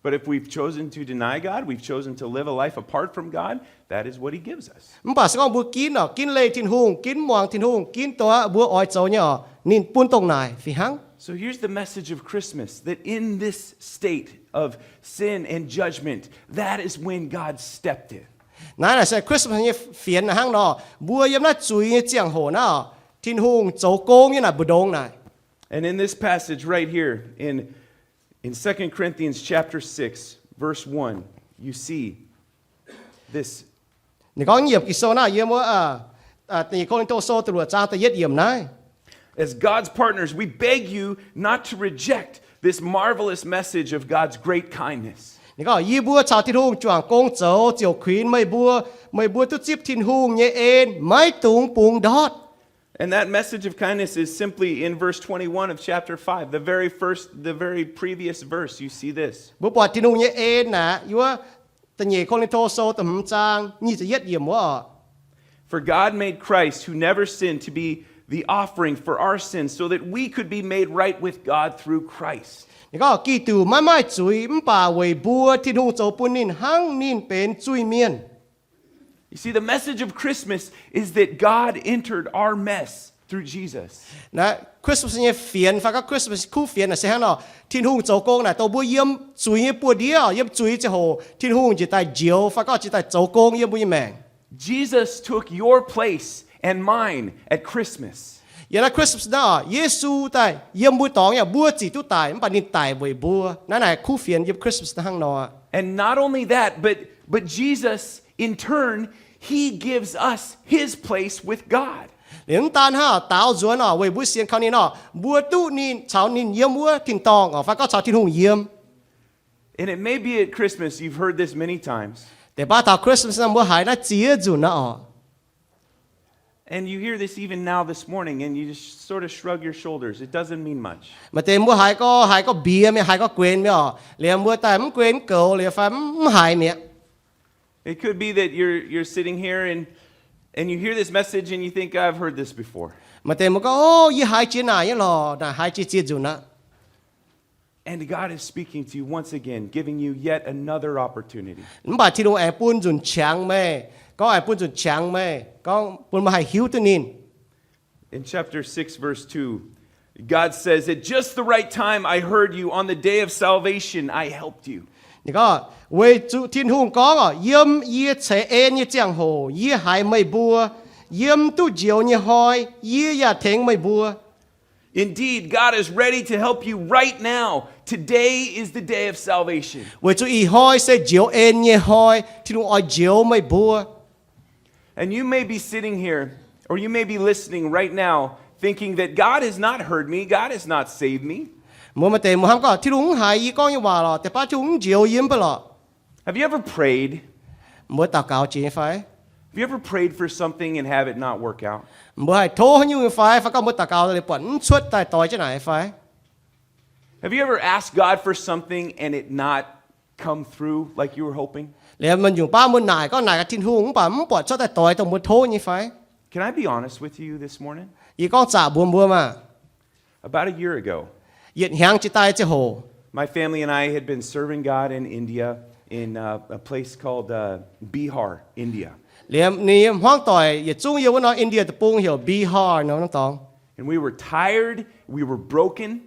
But if we've chosen to deny God, we've chosen to live a life apart from God, that is what he gives us. Mv baac se gorngv mbuo ginv orqc, ginv leih Tin-Hungh, ginv muangx Tin-Hungh, ginv dongh mbuo oix zoux nyei orqc, ninh bun dongh naaic fih hnangv. So here's the message of Christmas, that in this state of sin and judgment, that is when God stepped in. Naaiv naaic se Christmas nyei fienx hnangv nor, mbuo yiem naaiv zuiz nyei ziangh hoc naaiv orqc, Tin-Hungh zoux gong nyei naaic mbu'ndongx naaic. And in this passage right here in, in Second Corinthians chapter six, verse one, you see this. Ninh gorngv yiemc Ging-Sou naaiv yiem wuov, Da'nyeic Ko^lin^to Sou da'luoqc zaang da'yietv yiemc naaiv. As God's partners, we beg you not to reject this marvelous message of God's great kindness. Ninh gorngv, yie mbuo caux Tin-Hungh juangc gong zoux ziouc kuinx meih mbuo, meih mbuo duqv zipv Tin-Hungh nyei en, maiv dungx bungx ndortv. And that message of kindness is simply in verse twenty-one of chapter five, the very first, the very previous verse, you see this. Mbuo buatc Tin-Hungh nyei en naaic, yiem wuov Da'nyeic Ko^lin^to Sou da'hmz zaang nyic ziepc yietv yiemc wuov orqc. For God made Christ, who never sinned, to be the offering for our sins, so that we could be made right with God through Christ. Ninh gorngv, Giduc maiv maaih zuiz, mv baac weic mbuo Tin-Hungh zoux bun ninh hnangv ninh benx zuiz-mienh. You see, the message of Christmas is that God entered our mess through Jesus. Naaiv Christmas nyei fienx fai gorngv Christmas kuv fienx naaic se hnangv nor, Tin-Hungh zoux gong naaic dongh mbuo yiem zuiz nyei buoz-ndiev, yiem zuiz nyei ziangh hoc, Tin-Hungh njiec daaih njoux fai gorngv njiec daaih zoux gong yiem mbuo nyei maengc. Jesus took your place and mine at Christmas. Yiem naaiv Christmas naaiv orqc, Yesu daaih yiem mbuo dorngx, yaac mbuo zic duqv daic, mv baac ninh daic weic mbuo. Naaiv naaic kuv fienx yiem Christmas naaiv hnangv nor. And not only that, but, but Jesus, in turn, he gives us his place with God. Liuz mv daan hnangv, daaux nzuonx orqc, weic mbuo sienx kaux ninh orqc, mbuo duqv ninh caux ninh yiem wuov tin-dorngh orqc, fai gorngv caux Tin-Hungh yiem. And it may be at Christmas, you've heard this many times. Deix baav taux Christmas naaiv mbuo haiz naaiv ziex nzunc naaiv orqc. And you hear this even now this morning, and you just sort of shrug your shoulders. It doesn't mean much. Maaih deix mbuo haiz gorx, haiz gorx mbiex mi'aqv, haiz gorx guenx mi'aqv orqc. Liuz mbuo daaih mv guenx mv goux liuz fai mv haiz mi'aqv. It could be that you're, you're sitting here and, and you hear this message and you think, I've heard this before. Maaih deix mbuo gorngv, O, yie haiz jiex naaic nyei lorqc, naaic haiz jiex ziex nzunc aqv. And God is speaking to you once again, giving you yet another opportunity. Mv baac Tin-Hungh aengx bun nzunc qangx meih, gorngv aengx bun nzunc qangx meih, gorngv bun meih haih hiuv duqv ninh. In chapter six, verse two, God says, At just the right time I heard you, on the day of salvation I helped you. Ninh gorngv, Weic zuqc Tin-Hungh gorngv orqc, yiem yie ceix en nyei ziangh hoc yie haiz meih mbuo, yiem duqv njoux nyei hnoi yie yaac tengx meih mbuo. Indeed, God is ready to help you right now. Today is the day of salvation. Weic zuqc ih hnoi se njoux en nyei hnoi, Tin-Hungh oix njoux meih mbuo. And you may be sitting here, or you may be listening right now, thinking that God has not heard me, God has not saved me. Mbuo maaih deix mbuo hnamv gorngv, Tin-Hungh mv haiz yie gorngv nyei waac lorqc, deix baav Tin-Hungh mv njoux yie mv baac lorqc. Have you ever prayed? Mbuo daux gaux jiex nyei fai? Have you ever prayed for something and have it not work out? Mbuo haih tov haaix nyungc nyei fai? Fai gorngv mbuo daux gaux liuz buatc mv cuotv daaih doix jienv naaic fai? Have you ever asked God for something and it not come through like you were hoping? Liemh meih nyungc baav mbuo naaic, gorngv naaic gaax Tin-Hungh mv baac mv buatc cuotv daaih doix dongh mbuo tov nyei fai? Can I be honest with you this morning? Yie gorngv zaqc mbuox mbuo maah. About a year ago, yietc hnyangx jiex daaih ziangh hoc, my family and I had been serving God in India in uh, a place called uh, Bihar, India. Liemh ninh hmuangv doic yietc zungv yiem wuov norm India deic-bung heuc Bihar nor norm dorngx. And we were tired, we were broken,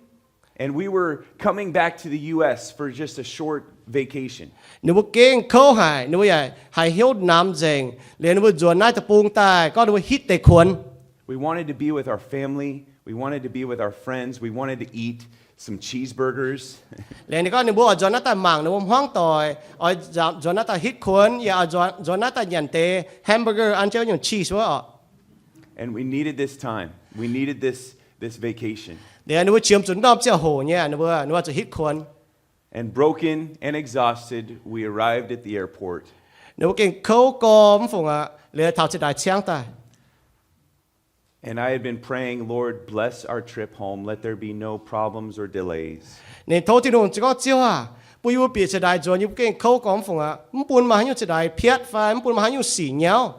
and we were coming back to the U S for just a short vacation. Ninh mbuo gengh kouv haic, ninh mbuo yaac haiz hnyouv namx nzengc, liuz ninh mbuo nzuonx naaiv deic-bung daaih, gorngv ninh mbuo hitv deix kuonx. We wanted to be with our family. We wanted to be with our friends. We wanted to eat some cheeseburgers. Liuz ninh gorngv ninh mbuo oix nzuonx naaiv daaih mangc ninh mbuo hmuangv doic, oix nzuonx naaiv daaih hitv kuonx, yaac oix nzuonx naaiv daaih nyanc deix hamburger an jienv nyungc cheese wuov oc. And we needed this time. We needed this, this vacation. Liuz ninh mbuo qiemx zuqc norm ziangh hoc nyei, ninh mbuo, ninh mbuo zuqc hitv kuonx. And broken and exhausted, we arrived at the airport. Ninh mbuo gengh kouv gormx fungc aqv, liuz taux zinh ndaix ciangv daaih. And I had been praying, Lord, bless our trip home. Let there be no problems or delays. Ninh tov Tin-Hungh ziouc gorngv, Ziouv aah, bun yie mbuo bieqc zinh ndaix nzuonx, yie mbuo gengh kouv gormx fungc aqv. Mv bun maaih haaix nyungc zinh ndaix piatv fai mv bun maaih haaix nyungc sic nyauv.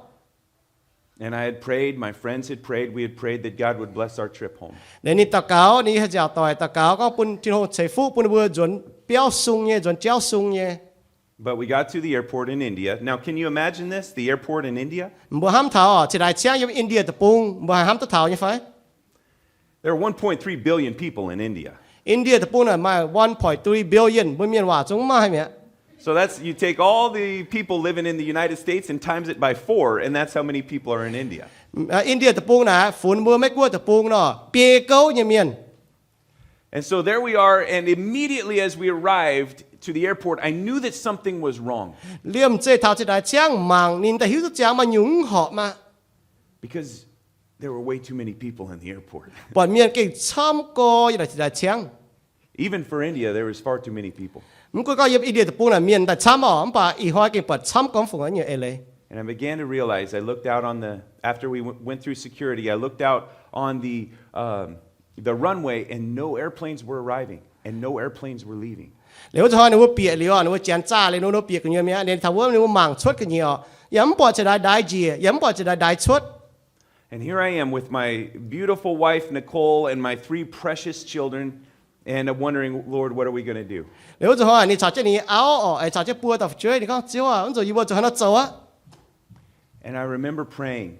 And I had prayed, my friends had prayed, we had prayed that God would bless our trip home. Liuz ninh daux gaux, ninh nyei nziaauc doic daux gaux gorngv bun Tin-Hungh ceix fuqv bun ninh mbuo nzuonx biauv sung nyei, nzuonx jauv sung nyei. But we got to the airport in India. Now, can you imagine this? The airport in India? Mbuo hnamv taux oc, zinh ndaix ciangv yiem India deic-bung, mbuo haih hnamv duqv taux nyei fai? There are one point three billion people in India. India deic-bung naaic maaih one point three billion, mbuo mienh waac zungv mv maaih mi'aqv. So that's, you take all the people living in the United States and times it by four, and that's how many people are in India. India deic-bung naaic funx mbuo Meiv-Guoqv deic-bung nor, biei gouv nyei mienh. And so there we are, and immediately as we arrived to the airport, I knew that something was wrong. Liemh zeih taux zinh ndaix ciangv mangc, ninh daaih hiuv duqv ziangx maaih nyungc mv horpc maah. Because there were way too many people in the airport. Buatc mienh gengh camv gorx yiem naaic zinh ndaix ciangv. Even for India, there was far too many people. Mv gunv gorngv yiem India deic-bung naaic mienh daaih camv oc, mv baac ih hnoi gengh buatc camv gormx fungc nyei eix leiz. And I began to realize, I looked out on the, after we w- went through security, I looked out on the, um, the runway and no airplanes were arriving and no airplanes were leaving. Liuz wuov zanc hnoi ninh mbuo bieqc liuz, ninh mbuo janx zaah liuz, ninh mbuo bieqc gu'nyuoz mi'aqv, liuz taux wuov ninh mbuo mangc cuotv ga'nyiec oc, yaac mv buatc zinh ndaix ndaix njiec, yaac mv buatc zinh ndaix ndaix cuotv. And here I am with my beautiful wife, Nicole, and my three precious children, and I'm wondering, Lord, what are we going to do? Liuz wuov zanc hnoi ninh caux jienv ninh nyei auv oc, caux jienv buo dauh fu'jueiv, ninh gorngv, Ziouv aah, mv zuqc yie mbuo zuqc haaix nor zoux aqv. And I remember praying,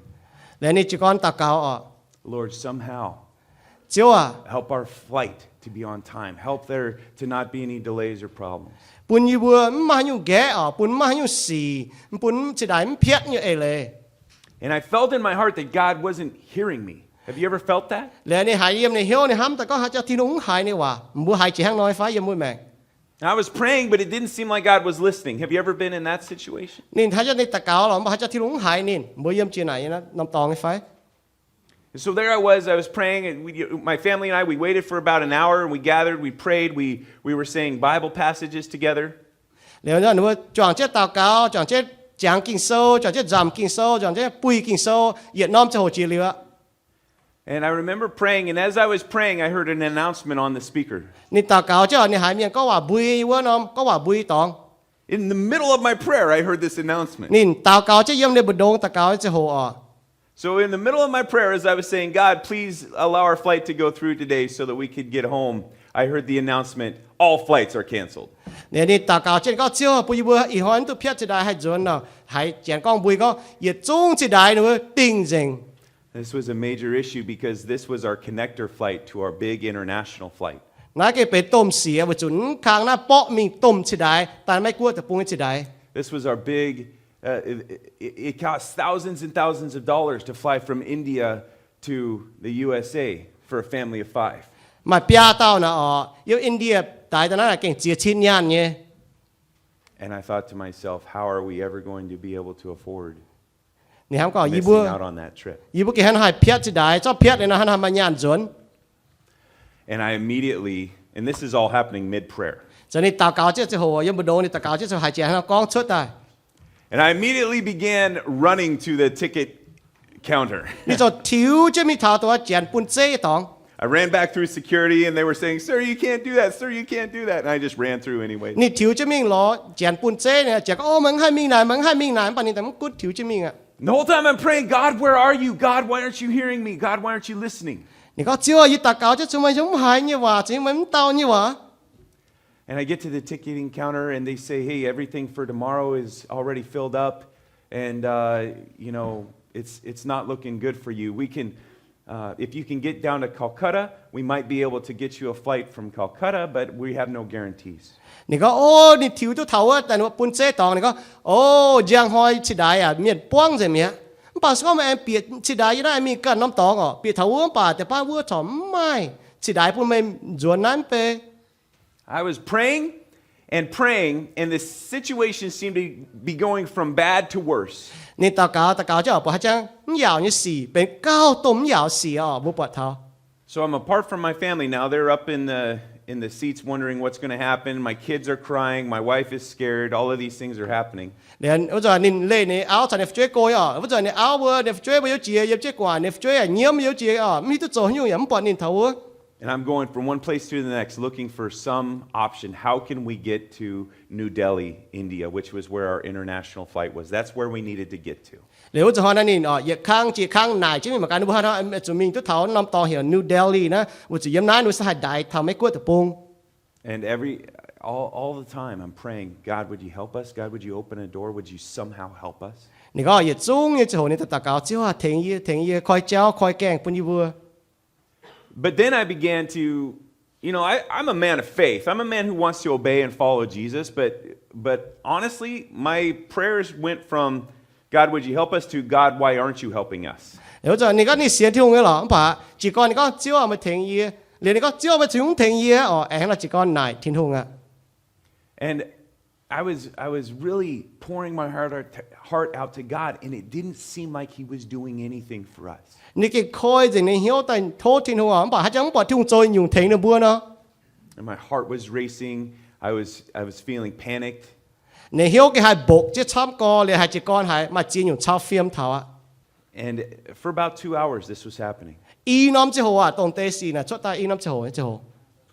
Liuz ninh jiez gorn daux gaux oc, Lord, somehow Ziouv aah, help our flight to be on time. Help there to not be any delays or problems. Bun yie mbuo mv maaih haaix nyungc nqaeqv oc, bun mv maaih haaix nyungc sic, bun zinh ndaix mv piatv nyei eix leiz. And I felt in my heart that God wasn't hearing me. Have you ever felt that? Liuz ninh haiz yiem ninh hnyouv ninh hnamv daaih gorngv haaix jauv Tin-Hungh mv haiz ninh waac. Mbuo haiz jiex hnangv nor fai yiem mbuo maengc? And I was praying, but it didn't seem like God was listening. Have you ever been in that situation? Ninh haaix jauv ninh daux gaux lorqc, mv baac haaix jauv Tin-Hungh mv haiz ninh. Mbuo yiem jiex naaic norm dorngx nyei fai? And so there I was, I was praying, and we, my family and I, we waited for about an hour, and we gathered, we prayed, we, we were saying Bible passages together. Liuz ninh mbuo juangc jienv daux gaux, juangc jienv jangx Ging-Sou, juangc jienv nzamc Ging-Sou, juangc jienv buih Ging-Sou, yietc norm ziangh hoc jiex liuz aqv. And I remember praying, and as I was praying, I heard an announcement on the speaker. Ninh daux gaux jienv, ninh haiz mienh gorngv waac mbui wuov norm, gorngv waac mbui dorngx. In the middle of my prayer, I heard this announcement. Ninh daux gaux jienv yiem ninh mbu'ndongx daux gaux nyei ziangh hoc oc. So in the middle of my prayer, as I was saying, God, please allow our flight to go through today so that we could get home, I heard the announcement, all flights are canceled. Ninh daux gaux jienv gorngv, Ziouv, bun yie mbuo ih hnoi mv duqv piatv zinh ndaix haih nzuonx nor. Haiz janx gorngv mbui gorngv, yietc zungv zinh ndaix ninh mbuo dingh nzengc. This was a major issue because this was our connector flight to our big international flight. Naaiv gengh benx domh sic weic zuqc mv kang naaiv borqv mingh domh zinh ndaix daaih Meiv-Guoqv deic-bung nyei zinh ndaix. This was our big, uh, it, it, it cost thousands and thousands of dollars to fly from India to the U S A for a family of five. Maaih biaa dauh naaic oc, yiem India daaih daaih naaiv gengh ziex cin nyaanh nyei. And I thought to myself, how are we ever going to be able to afford Ninh hnamv gorngv, yie mbuo, missing out on that trip? Yie mbuo gengh hnangv haih piatv zinh ndaix, zorqv piatv liuz nor hnangv haaix maaih nyaanh nzuonx. And I immediately, and this is all happening mid-prayer. Zanc ninh daux gaux jienv ziangh hoc, yiem mbu'ndongx ninh daux gaux jienv ziangh hoc haiz janx hnangv gorngv cuotv daaih. And I immediately began running to the ticket counter. Ninh ziouc tiux jienv mingh taux dongh wuov janx bun zeiv nyei dorngx. I ran back through security and they were saying, "Sir, you can't do that. Sir, you can't do that." And I just ran through anyway. Ninh tiux jienv mingh lorz janx bun zeiv, janx gorngv, O, meih mv haih mingh naaic, meih mv haih mingh naaic. Mv baac ninh daaih mv gunv tiux jienv mingh aqv. The whole time I'm praying, "God, where are you? God, why aren't you hearing me? God, why aren't you listening?" Ninh gorngv, Ziouv aah, yie daux gaux jienv zuqc meih mv haiz yie nyei waac, zuqc meih mv dau yie nyei waac. And I get to the ticketing counter and they say, "Hey, everything for tomorrow is already filled up, and uh, you know, it's it's not looking good for you. We can, uh, if you can get down to Calcutta, we might be able to get you a flight from Calcutta, but we have no guarantees." Ninh gorngv, O, ninh tiux duqv taux wuov daaih bun zeiv dorngx, ninh gorngv, O, njang hnoi cingx daaih aac, mienh buangv nzengc mi'aqv. Mv baac se gorngv meih aengx bieqc cingx daaih yie naaiv mingh ganh norm dorngx oc, bieqc taux wuov mv baac deix baav wuov corc mv maaih cingx daaih bun meih nzuonx naaiv mv bei. I was praying and praying, and the situation seemed to be going from bad to worse. Ninh daux gaux, daux gaux jienv oc, buatc haaix jangv mv yaauc nyei sic benx gauh dongh mv yaauc sic oc, mbuo buatc taux. So I'm apart from my family now. They're up in the in the seats wondering what's going to happen. My kids are crying. My wife is scared. All of these things are happening. Liuz wuov zanc ninh leih ninh auv caux ninh fu'jueiv go oc. Wuov zanc ninh auv mbuo, ninh fu'jueiv mbuo youv jiex yiem jienv gu'nguaaic, ninh fu'jueiv aac nyiemv youv jiex oc, mv hiuv duqv zoux haaix nyungc yaac mv buatc ninh taux wuov. And I'm going from one place to the next looking for some option. How can we get to New Delhi, India, which was where our international flight was? That's where we needed to get to. Liuz wuov zanc hnoi naaiv ninh oc, yietc kang jiex kang naaic jienv mingh mangc gaax ninh mbuo haaix nor zuqc mingh duqv taux norm dorngx heuc New Delhi naaiv, weic zuqc yiem naaiv ninh mbuo se haih ndaix taux Meiv Guoqv deic-bung. And every all, all the time I'm praying, God, would you help us? God, would you open a door? Would you somehow help us? Ninh gorngv yietc zungv nyei ziangh hoc ninh daux gaux, Ziouv aah, tengx yie, tengx yie, koi jauv, koi gaengh bun yie mbuo. But then I began to, you know, I, I'm a man of faith. I'm a man who wants to obey and follow Jesus. But, but honestly, my prayers went from, God, would you help us? to, God, why aren't you helping us? Wuov zanc ninh gorngv ninh sienx Tin-Hungh nyei lorqc, mv baac jiez gorn ninh gorngv, Ziouv aah, meih tengx yie. Liuz ninh gorngv, Ziouv, meih zuqc mv tengx yie oc. Aengx lorqc jiez gorn naaic Tin-Hungh aqv. And I was, I was really pouring my heart, heart out to God, and it didn't seem like He was doing anything for us. Ninh gengh koi nzengc ninh hnyouv daaih tov Tin-Hungh oc, mv baac haaix jangv mv buatc Tin-Hungh zoux nyungc tengx ninh mbuo nor. And my heart was racing. I was, I was feeling panicked. Ninh hnyouv gengh haih mbokc jienv camv gorx, liuz haih jiez gorn haiz maaih ziex nyungc cau fiem taux aqv. And for about two hours, this was happening. I norm ziangh hoc aac, dongh deix sic naaic cuotv daaih i norm ziangh hoc nyei ziangh hoc.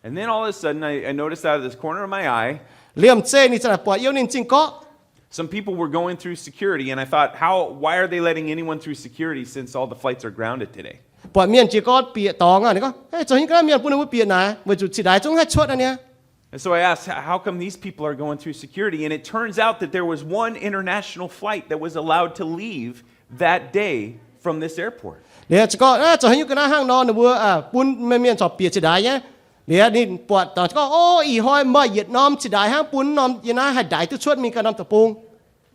And then all of a sudden, I, I noticed out of this corner of my eye, Liemh zeih ninh za'naaic buatc yiem ninh zingh gorqv some people were going through security, and I thought, how, why are they letting anyone through security since all the flights are grounded today? Buatc mienh jiez gorn bieqc dorngx aqv. Ninh gorngv, Ei, zoux haaix nyungc ga'naaiv mienh bun ninh mbuo bieqc naaic, weic zuqc cingx daic zungv haih cuotv aqv niaa. And so I asked, "How come these people are going through security?" And it turns out that there was one international flight that was allowed to leave that day from this airport. Liuz ziouc gorngv, Aav, zoux haaix nyungc ga'naaiv hnangv nor ninh mbuo bun mienh corc bieqc cingx daaih nyei? Liuz ninh buatc daaih gorngv, O, ih hnoi maaih yietc norm cingx daaih hnangv bun norm yiem naaiv haih ndaix duqv cuotv mingh ganh norm deic-bung.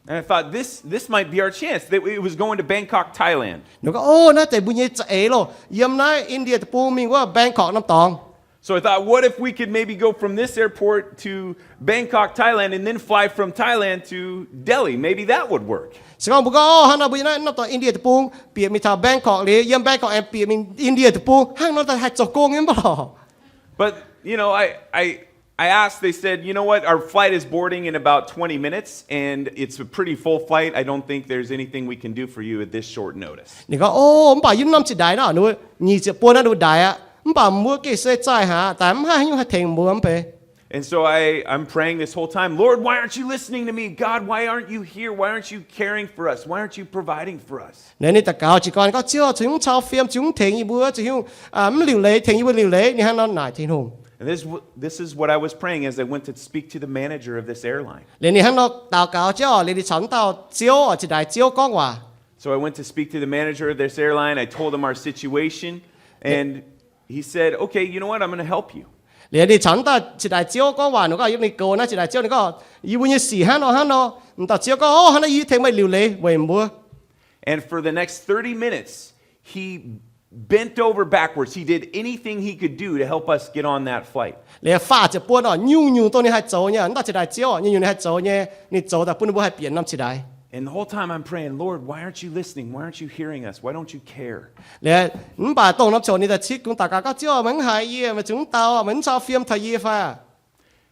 And I thought, this, this might be our chance. That it was going to Bangkok, Thailand. Ninh gorngv, O, naaiv deix mbuo nyei za'eix loh, yiem naaiv India deic-bung mingh wuov Bangkok norm dorngx. So I thought, what if we could maybe go from this airport to Bangkok, Thailand, and then fly from Thailand to Delhi? Maybe that would work. Se gorngv mbuo gorngv, O, hnangv nor mbuo yiem naaiv norm dorngx India deic-bung bieqc mingh taux Bangkok liuz, yiem Bangkok aengx bieqc mingh India deic-bung, hnangv nor daaih haih zoux gong nyei mv baac lorqc. But, you know, I, I, I asked, they said, you know what, our flight is boarding in about twenty minutes, and it's a pretty full flight. I don't think there's anything we can do for you at this short notice. Ninh gorngv, O, mv baac yiem norm cingx daaih nor, ninh mbuo nyic ziepc buo naaiv ninh mbuo ndaix aqv. Mv baac mbuo gengh se zaih haic, daaih mv haih haaix nyungc haih tengx mbuo mv bei. And so I, I'm praying this whole time, Lord, why aren't you listening to me? God, why aren't you here? Why aren't you caring for us? Why aren't you providing for us? Ninh daux gaux jiez gorn gorngv, Ziouv, zuqc haaix nyungc cau fiem, zuqc haaix nyungc tengx yie mbuo, zuqc haaix nyungc mv liuc leiz, tengx yie mbuo liuc leiz. Ninh hnangv nor naaic Tin-Hungh. And this, this is what I was praying as I went to speak to the manager of this airline. Liuz ninh hnangv nor daux gaux jienv oc, liuz ninh caux wuov dauh ziouv oc, cingx daaih ziouv gorngv waac. So I went to speak to the manager of this airline. I told him our situation, and he said, Okay, you know what? I'm going to help you. Liuz ninh caux wuov dauh cingx daaih ziouv gorngv waac, ninh gorngv, Yie mingh goux naaiv cingx daaih ziouv. Ninh gorngv, Yie mbuo nyei sic hnangv nor hnangv nor. Wuov dauh ziouv gorngv, O, hnangv naaiv yie tengx meih liuc leiz weic mbuo. And for the next thirty minutes, he bent over backwards. He did anything he could do to help us get on that flight. Liuz faah ziepc buo oc, nyungc-nyungc dongh ninh haih zoux nyei, wuov dauh cingx daaih ziouv, nyungc-nyungc ninh haih zoux nyei, ninh zoux daaih bun ninh mbuo haih bieqc norm cingx daaih. And the whole time I'm praying, Lord, why aren't you listening? Why aren't you hearing us? Why don't you care? Liuz mv baac dongh norm ziouc ninh daaih citv kungx daux gaux gorngv, Ziouv, meih mv haiz yie, meih zuqc mv dau, meih mv cau fiem taux yie fai?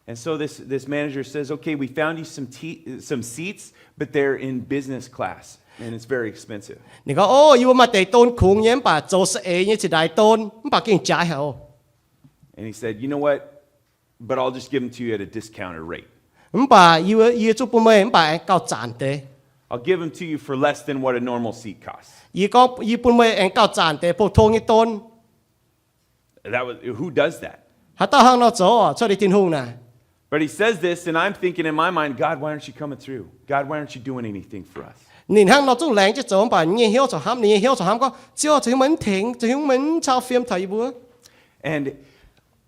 And so this, this manager says, Okay, we found you some, te- some seats, but they're in business class. And it's very expensive. Ninh gorngv, O, yie mbuo maaih deix don kungx nyei, mv baac zoux saeng-eix nyei ziqc ndaix don, mv baac gengh jaaix haic oc. And he said, You know what? But I'll just give them to you at a discounted rate. Mv baac yie, yie zungv bun meih, mv baac aengx gauh zanc deix. I'll give them to you for less than what a normal seat costs. Yie gorngv yie bun meih aengx gauh zanc deix pou-tong nyei don. That was, who does that? Haaix dauh hnangv nor zoux oc? Cuotv liuz Tin-Hungh naaic. But he says this, and I'm thinking in my mind, God, why aren't you coming through? God, why aren't you doing anything for us? Ninh hnangv nor zungv laengz jienv zoux, mv baac nyei hnyouv corc hnamv, ninh nyei hnyouv corc hnamv gorngv, Ziouv, zuqc hiuv meih mv tengx, zuqc hiuv meih mv cau fiem taux yie mbuo. And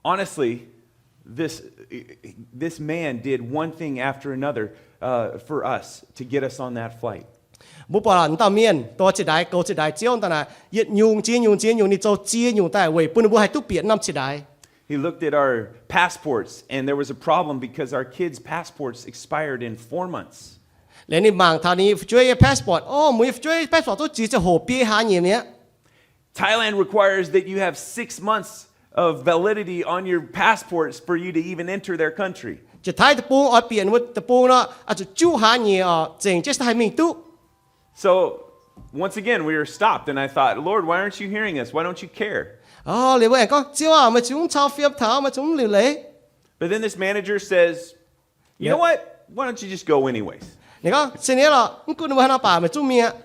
honestly, this, this man did one thing after another, uh, for us to get us on that flight. Mbuo buatc lorqc, dauh mienh dongh zinh ndaix goux zinh ndaix Ziouv daaih naaic, yietc nyungc ziex nyungc ziex nyungc ninh zoux ziex nyungc daaih weic bun ninh mbuo haih duqv bieqc norm zinh ndaix. He looked at our passports, and there was a problem because our kids' passports expired in four months. Liuz ninh mangc taux ninh nyei fu'jueiv nyei passport. O, meih nyei fu'jueiv passport duqv ziex ziangh hoc biei hlaax nyieqc mi'aqv. Thailand requires that you have six months of validity on your passports for you to even enter their country. Jiex Taiv deic-bung oix bieqc ninh mbuo deic-bung nor, oix zuqc juqv hlaax nyieqc oc, zengc jienv se haih mingh duqv. So, once again, we were stopped, and I thought, Lord, why aren't you hearing us? Why don't you care? O, liuz mbuo aengx gorngv, Ziouv aah, meih zuqc mv cau fiem taux, meih zuqc mv liuc leiz. But then this manager says, You know what? Why don't you just go anyways? Ninh gorngv, Se ni lorqc, mv gunv ninh mbuo haaix nor baac meih zungv mingh aqv.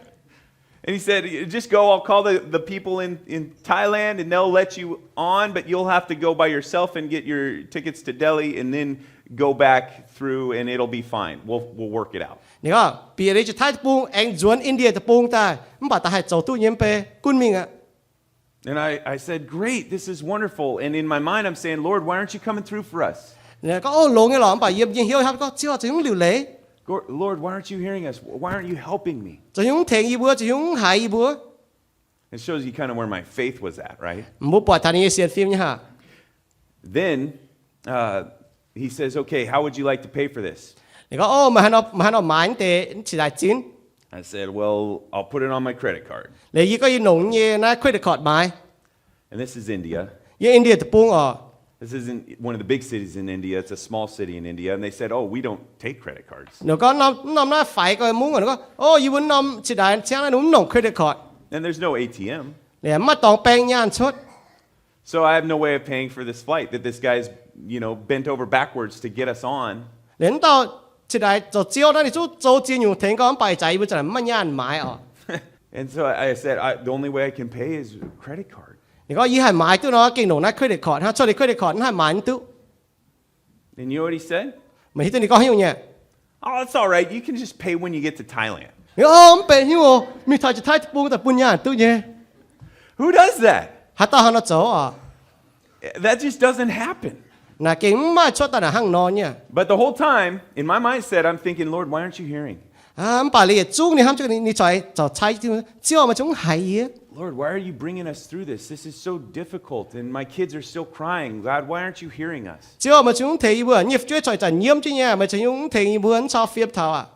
And he said, Just go, I'll call the, the people in, in Thailand and they'll let you on, but you'll have to go by yourself and get your tickets to Delhi and then go back through and it'll be fine. We'll, we'll work it out. Ninh gorngv, Bieqc liuz jiex Taiv deic-bung aengx nzuonx Indie deic-bung daaih, mv baac da'haih zoux duqv nyei mv bei, gunv mingh aqv. And I, I said, Great, this is wonderful. And in my mind, I'm saying, Lord, why aren't you coming through for us? Ninh gorngv, O, longx nyei lorqc, mv baac yiem nyei hnyouv hnamv gorngv, Ziouv, zuqc hiuv mv liuc leiz. Lord, why aren't you hearing us? Why aren't you helping me? Zuqc hiuv mv tengx yie mbuo, zuqc hiuv mv haiz yie mbuo. It shows you kind of where my faith was at, right? Mbuo buatc taux ninh nyei sienx fim nyei haah. Then, uh, he says, Okay, how would you like to pay for this? Ninh gorngv, O, meih haaix nor, meih haaix nor maaiz naaiv deix zinh ndaix zin? I said, Well, I'll put it on my credit card. Liuz yie gorngv, Yie nongc yie nyei naaiv credit card maaiz. And this is India. Yiem Indie deic-bung oc. This isn't one of the big cities in India. It's a small city in India. And they said, Oh, we don't take credit cards. Ninh gorngv, Mv norm naaiv faix gau mungv. Ninh gorngv, O, yie mbuo mv norm zinh ndaix ciangv naaiv ninh mbuo mv nongc credit card. And there's no A T M. Liuz mv maaih dorngx baeng nyaanh cuotv. So I have no way of paying for this flight that this guy's, you know, bent over backwards to get us on. Liuz mv dauh zinh ndaix zoux Ziouv naaiv ninh zungv zoux ziex nyungc tengx gau, mv baac ih zanc yie mbuo za'naaic mv maaih nyaanh maaiz oc. And so I said, I, The only way I can pay is credit card. Ninh gorngv, Yie haih maaiz duqv nor gengh nongc naaiv credit card hnangv, cuotv liuz credit card mv haih maaiz mv duqv. And you know what he said? Meih hiuv duqv ninh gorngv haaix nyungc nyei? Oh, it's all right. You can just pay when you get to Thailand. Ninh gorngv, O, mv benx haaix nyungc oc, mingh taux jiex Taiv deic-bung daaih bun nyaanh duqv nyei. Who does that? Haaix dauh hnangv nor zoux oc? That just doesn't happen. Naaic gengh mv maaih cuotv daaih naaic hnangv nor nyei. But the whole time, in my mindset, I'm thinking, Lord, why aren't you hearing? Mv baac liuz yietc zungv ninh hnamv jienv ninh corc zaux cai, Ziouv, meih zungv mv haiz yie. Lord, why are you bringing us through this? This is so difficult, and my kids are still crying. God, why aren't you hearing us? Ziouv, meih zungv mv tengx yie mbuo, nyei fu'jueiv corc ih zanc nyiemv jienv nyei, meih zungv mv tengx yie mbuo, mv cau fiem taux aqv.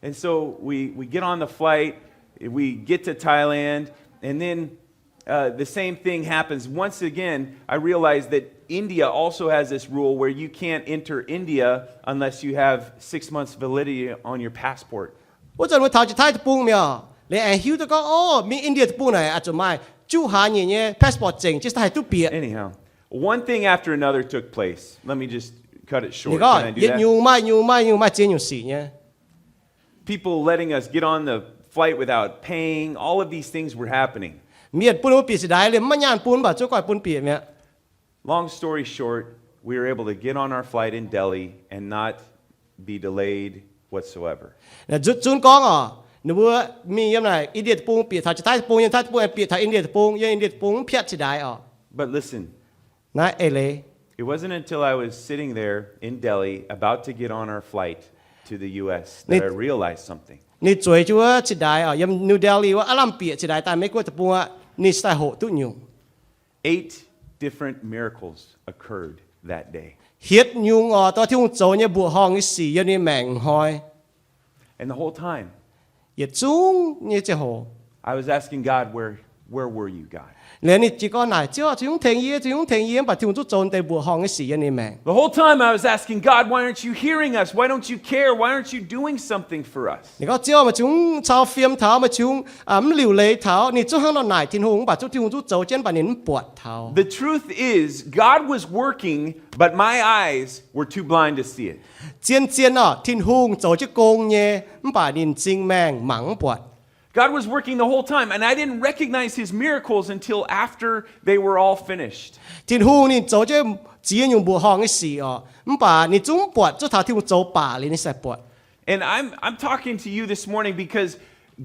And so we, we get on the flight, we get to Thailand, and then, uh, the same thing happens. Once again, I realize that India also has this rule where you can't enter India unless you have six months validity on your passport. Wuov zanc mbuo taux jiex Taiv deic-bung mi'aqv, liuz aengx hiuv duqv gorngv, O, mingh Indie deic-bung naaic oix zuqc maaih juqv hlaax nyieqc nyei passport zengc jienv daaih haih duqv bieqc. Anyhow, one thing after another took place. Let me just cut it short. Ninh gorngv, Yietc nyungc maaih nyungc maaih nyungc maaih ziex nyungc sic nyei. People letting us get on the flight without paying. All of these things were happening. Mienh bun mbuo bieqc zinh ndaix liemh maiv maaih nyaanh bun, mv baac zungv goiv bun bieqc mi'aqv. Long story short, we were able to get on our flight in Delhi and not be delayed whatsoever. Zunv gorngv oc, ninh mbuo mingh yiem naaic Indie deic-bung bieqc taux jiex Taiv deic-bung, yiem Taiv deic-bung bieqc taux Indie deic-bung, yiem Indie deic-bung mv piatv zinh ndaix oc. But listen, naaiv eix leiz. It wasn't until I was sitting there in Delhi about to get on our flight to the U S that I realized something. Ninh zueiz jienv wuov zinh ndaix oc, yiem New Delhi wuov aav lamh bieqc zinh ndaix daaih Meiv Guoqv deic-bung aqv, ninh cingx daaih hoqc duqv nyungc. Eight different miracles occurred that day. Hietc nyungc oc, dongh Tin-Hungh zoux nyei mbuoqc horngh nyei sic yiem ninh maengc hnoi. And the whole time, yietc zungv nyei ziangh hoc, I was asking God where Where were you, God? Liuz ninh jiez gorn naaic, Ziouv, zuqc hnyungv tengx yie, zuqc hnyungv tengx yie, mv baac Tin-Hungh zungv zoux deix mbuoqc horngh nyei sic yiem ninh maengc. The whole time I was asking God, why aren't you hearing us? Why don't you care? Why aren't you doing something for us? Ninh gorngv, Ziouv, meih zuqc cau fiem taux, meih zuqc mv liuc leiz taux. Ninh zungv hnangv nor naaic Tin-Hungh, mv baac zungv Tin-Hungh zungv zoux jienv, mv baac ninh mv buatc taux. The truth is, God was working, but my eyes were too blind to see it. Zien-zien orqc, Tin-Hungh zoux jienv gong nyei, mv baac ninh m'zing maengh mangc mv buatc. God was working the whole time, and I didn't recognize his miracles until after they were all finished. Tin-Hungh ninh zoux jienv ziex nyungc mbuoqc horngh nyei sic orqc, mv baac ninh zungv mv buatc, zuov taux Tin-Hungh zoux baac liuz ninh sai buatc. And I'm, I'm talking to you this morning because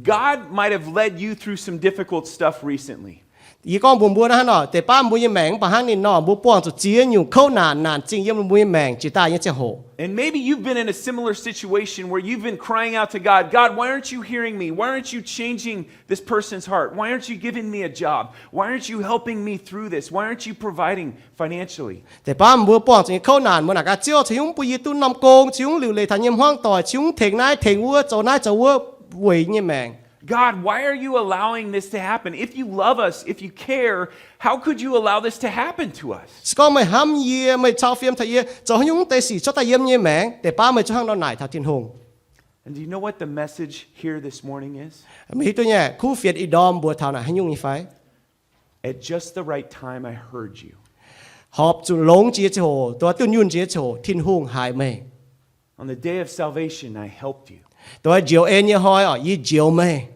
God might have led you through some difficult stuff recently. Yie gorngv mbuox mbuo hnangv nor, deix baav mbuo nyei maengc mv baac hnangv ninh nor, mbuo buangh zuqc ziex nyungc kouv naanc naanc zingh yiem mbuo nyei maengc jiex daaih nyei ziangh hoc. And maybe you've been in a similar situation where you've been crying out to God, God, why aren't you hearing me? Why aren't you changing this person's heart? Why aren't you giving me a job? Why aren't you helping me through this? Why aren't you providing financially? Deix baav mbuo buangh zuqc nyei kouv naanc, mbuo naaic gaax, Ziouv, cingx hnyungv bun yie duqv norm gong, cingx hnyungv liuc leiz taux nyei hmuangv doic, cingx hnyungv tengx naaiv tengx wuov, zoux naaiv zoux wuov, weic nyei maengc. God, why are you allowing this to happen? If you love us, if you care, how could you allow this to happen to us? Se gorngv meih hnamv yie, meih cau fiem taux yie, zoux haaix nyungc deix sic cuotv daaih yiem nyei maengc? Deix baav meih zungv hnangv nor naaic taux Tin-Hungh. And do you know what the message here this morning is? Meih hiuv duqv nyei, kuv fienx ih ndorm mbuox taux naaic haaix nyungc nyei fai? At just the right time, I heard you. Horpc zuqc longx jiex nyei ziangh hoc, dongh dunh yunh jiex nyei ziangh hoc, Tin-Hungh haiz meih. On the day of salvation, I helped you. Dongh njoux en nyei hnoi orqc, yie njoux meih.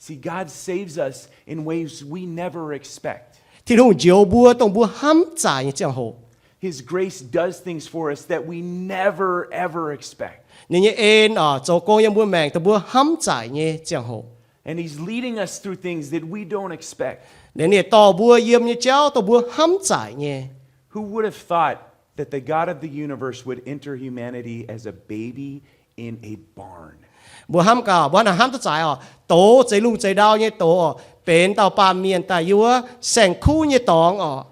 See, God saves us in ways we never expect. Tin-Hungh njoux mbuo dongh mbuo hnamv zaaic nyei ziangh hoc. His grace does things for us that we never, ever expect. Ninh nyei en orqc, zoux gong yiem mbuo maengc dongh mbuo hnamv zaaic nyei ziangh hoc. And he's leading us through things that we don't expect. Ninh dorh mbuo yiem nyei jauv dongh mbuo hnamv zaaic nyei. Who would have thought that the God of the universe would enter humanity as a baby in a barn? Mbuo hnamv gaax, mbuo naaic hnamv duqv zaaic orqc, douz zeix lungh zeix ndau nyei douz orqc, benx dauh baamh mienh daaih yiem wuov saeng-kuv nyei dorngx orqc.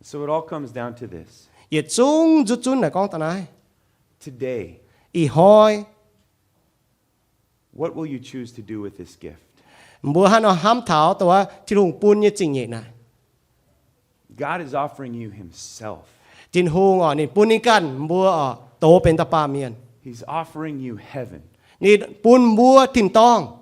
So it all comes down to this. Yietc zungv nzutv zunv naaic gorngv daaih naaiv. Today, ih hnoi, what will you choose to do with this gift? Mbuo hnangv nor hnamv taux dongh wuov Tin-Hungh bun nyei zingh nyeic naaic. God is offering you himself. Tin-Hungh orqc, ninh bun ninh ganh mbuo orqc, douz benx dauh baamh mienh. He's offering you heaven. Ninh bun mbuo tin-dorngh.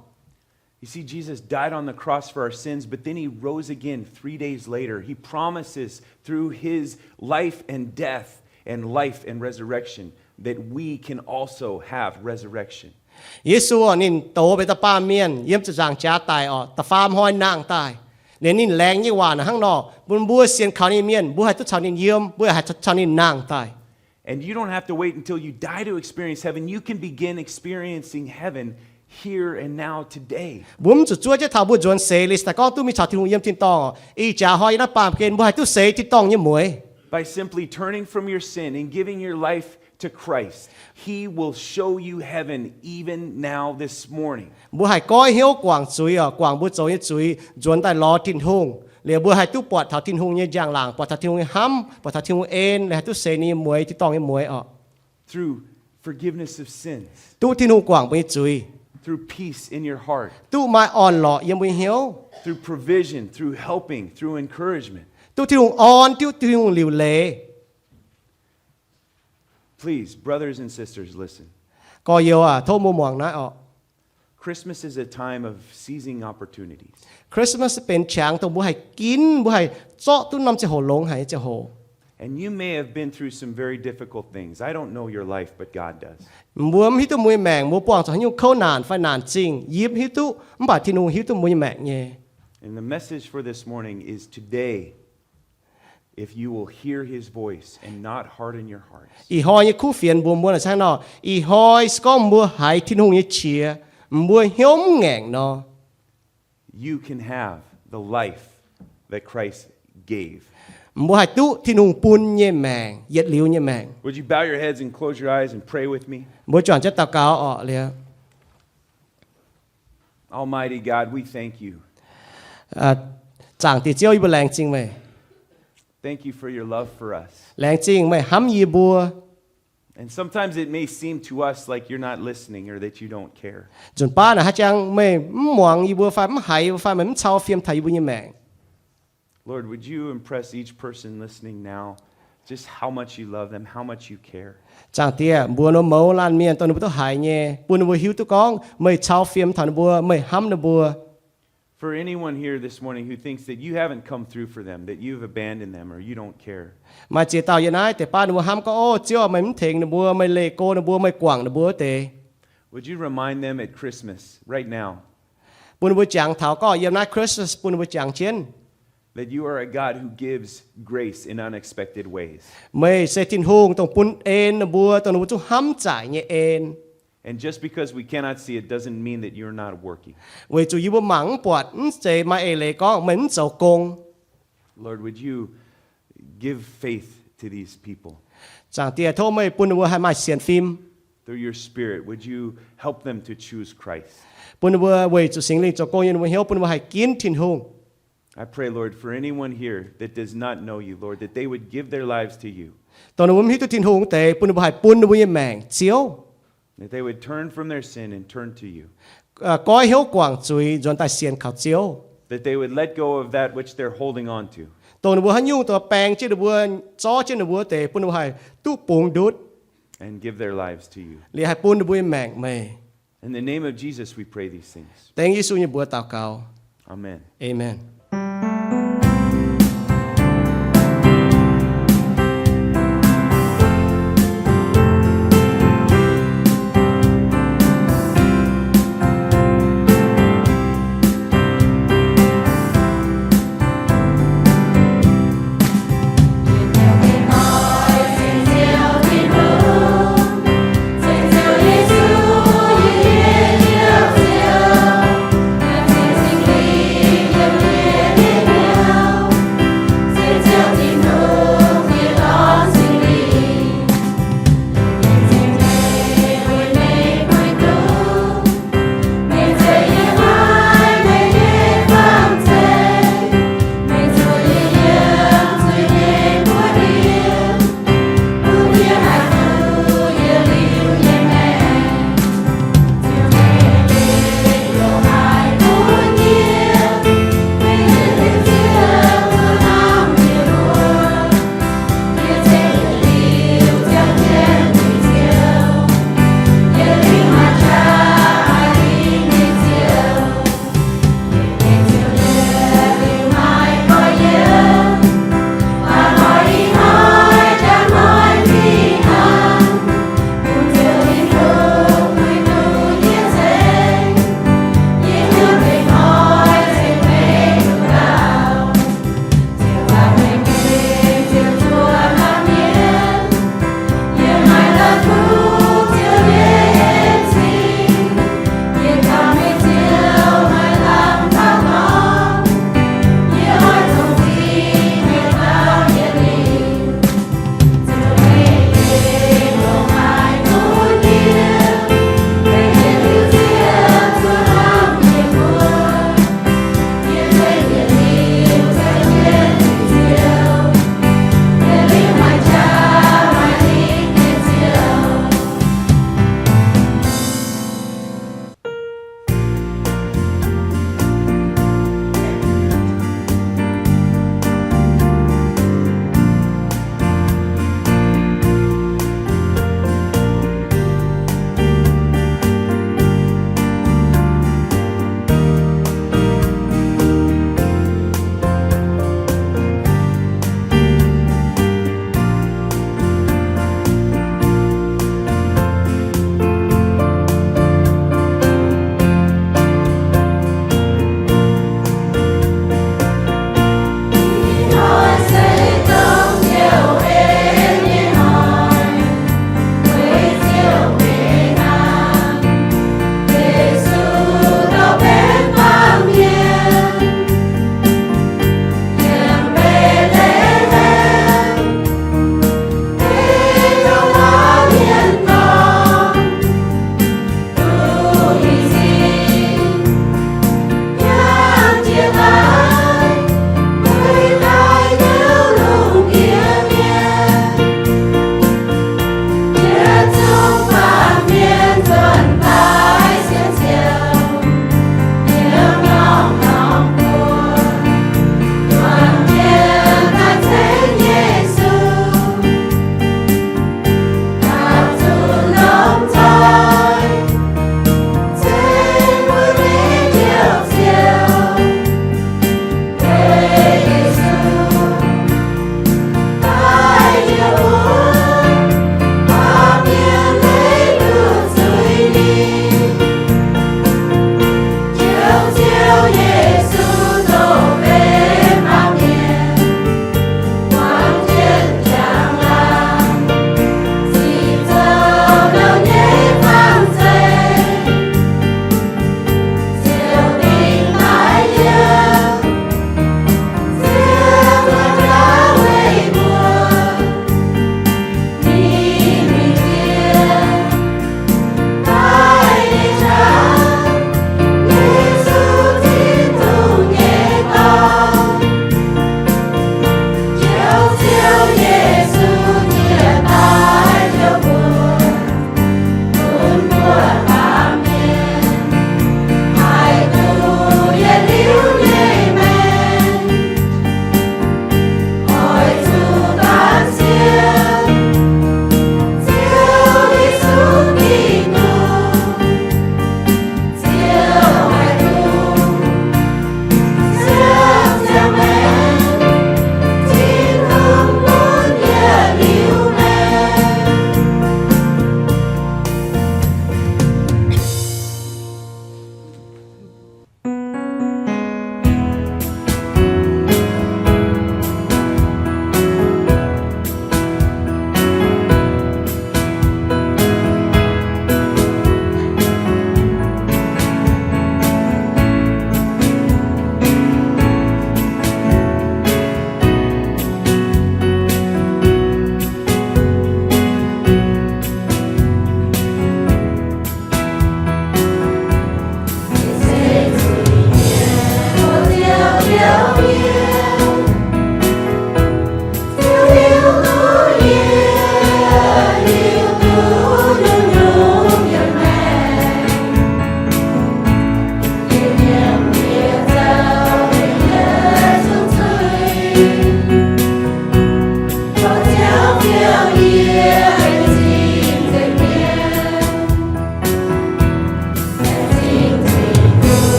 You see, Jesus died on the cross for our sins, but then he rose again three days later. He promises through his life and death and life and resurrection that we can also have resurrection. Yesu orqc, ninh douz benx dauh baamh mienh, yiem ziepc nzaangc jaax daic orqc, da'faam hnoi nangh daaih. Liuz ninh laengz nyei waac hnangv nor, bun mbuo sienx kaux ninh mienh, mbuo haih duqv caux ninh yiem, mbuo haih caux ninh nangh daaih. And you don't have to wait until you die to experience heaven. You can begin experiencing heaven here and now today. Mbuo mv zuqc zuov jienv taux mbuo nzuonx seix liuz daaih gorngv duqv mingh caux Tin-Hungh yiem tin-dorngh. Ih jaax hnoi yiem naaiv baamh gen mbuo haih duqv seix tin-dorngh nyei mueiz. By simply turning from your sin and giving your life to Christ, he will show you heaven even now this morning. Mbuo haih goiv hnyouv guangc zuiz orqc, guangc mbuo zoux nyei zuiz, nzuonx daaih lorz Tin-Hungh. Liuz mbuo haih duqv buatc taux Tin-Hungh nyei njang-laangc, buatc taux Tin-Hungh nyei hnamv, buatc taux Tin-Hungh en, haih duqv seix ninh nyei mueiz, tin-dorngh nyei mueiz orqc. Through forgiveness of sins. Duqv Tin-Hungh guangc mbuo nyei zuiz. Through peace in your heart. Duqv maaih orn-lorqc yiem mbuo nyei hnyouv. Through provision, through helping, through encouragement. Duqv Tin-Hungh orn, duqv Tin-Hungh liuc leiz. Please, brothers and sisters, listen. Gorx-youz aac, tov mbuo muangx naaiv orqc. Christmas is a time of seizing opportunities. Christmas benx qangx dongh mbuo haih ginv, mbuo haih zorqv duqv norm ziangh hoc longx haic nyei ziangh hoc. And you may have been through some very difficult things. I don't know your life, but God does. Mbuo mv hiuv duqv mbuo nyei maengc mbuo buangh zuqc haaix nyungc kouv naanc fai naanc zingh, yie mv hiuv duqv, mv baac Tin-Hungh hiuv duqv mbuo nyei maengc nyei. And the message for this morning is today, if you will hear his voice and not harden your hearts, ih hnoi nyei kuv fienx mbuox mbuo naaic hnangv nor, ih hnoi se gorngv mbuo haiz Tin-Hungh nyei qiex, mbuo hnyouv mv ngaengc nor, you can have the life that Christ gave. Mbuo haih duqv Tin-Hungh bun nyei maengc, yietc liuz nyei maengc. Would you bow your heads and close your eyes and pray with me? Mbuo juangc jienv daux gaux orqc liuz. Almighty God, we thank you. Zaangc Diex Ziouv, yie mbuo laengz zingh meih. Thank you for your love for us. Laengz zingh meih hnamv yie mbuo. And sometimes it may seem to us like you're not listening or that you don't care. Nzunc baav naaic haaix jangx meih mv muangx yie mbuo fai mv haiz yie mbuo fai meih mv cau fiem taux yie mbuo nyei maengc. Lord, would you impress each person listening now just how much you love them, how much you care? Zaangc Diex, mbuox ninh mbuo mouz laanh mienh dongh ninh mbuo duqv haiz nyei, bun ninh mbuo hiuv duqv gorngv meih cau fiem taux ninh mbuo, meih hnamv ninh mbuo. For anyone here this morning who thinks that you haven't come through for them, that you've abandoned them, or you don't care, maaih ziex dauh yiem naaiv deix baav ninh mbuo hnamv gorngv, O Ziouv, meih mv tengx ninh mbuo, meih leih go ninh mbuo, meih guangc ninh mbuo wuov deix. Would you remind them at Christmas, right now, bun ninh mbuo jangx taux gorngv yiem naaiv Christmas bun ninh mbuo jangx jienv, that you are a God who gives grace in unexpected ways. Meih se Tin-Hungh dongh bun en ninh mbuo, dongh ninh mbuo zungv hnamv zaaic nyei en. And just because we cannot see it doesn't mean that you're not working. Weic zuqc yie mbuo mangc mv buatc, mv zeiz maaih eix leiz gorngv meih mv zoux gong. Lord, would you give faith to these people? Zaangc Diex, tov meih bun ninh mbuo haih maaih sienx fim. Through your Spirit, would you help them to choose Christ? Bun ninh mbuo weic zuqc Singx Lingh zoux gong yiem ninh mbuo hnyouv, bun ninh mbuo haih ginv Tin-Hungh. I pray, Lord, for anyone here that does not know you, Lord, that they would give their lives to you. Dongh ninh mbuo mv hiuv duqv Tin-Hungh wuov deix, bun ninh mbuo haih bun ninh mbuo nyei maengc Ziouv. That they would turn from their sin and turn to you. Goiv hnyouv guangc zuiz, nzuonx daaih sienx kaux Ziouv. That they would let go of that which they're holding on to. Dongh ninh mbuo haaix nyungc dongh baeng jienv ninh mbuo, zorv jienv ninh mbuo wuov deix, bun ninh mbuo haih duqv bungx ndutv. And give their lives to you. Liuz haih bun ninh mbuo nyei maengc meih. In the name of Jesus, we pray these things. Dengv Yesu nyei mbuox daux gaux. Amen. Amen.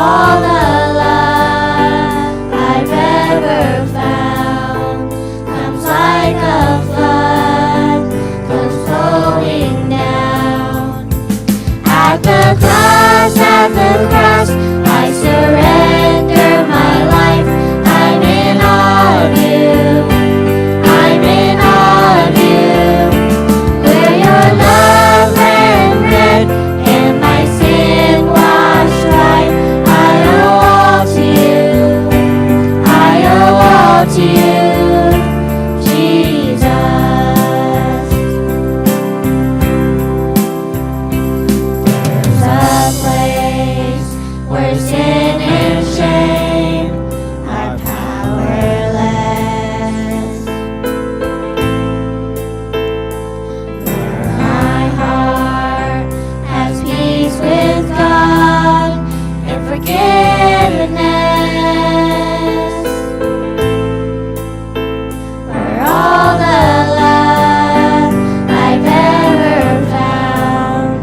All the love I've ever found comes like a flood, comes flowing down. At the cross, at the cross, I surrender my life. I'm in awe of you. I'm in awe of you. Where your love ran red and my sin washed white, I owe all to you. I owe all to you, Jesus. There's a place where sin and shame are powerless, where my heart has peace with God and forgiveness. Where all the love I've ever found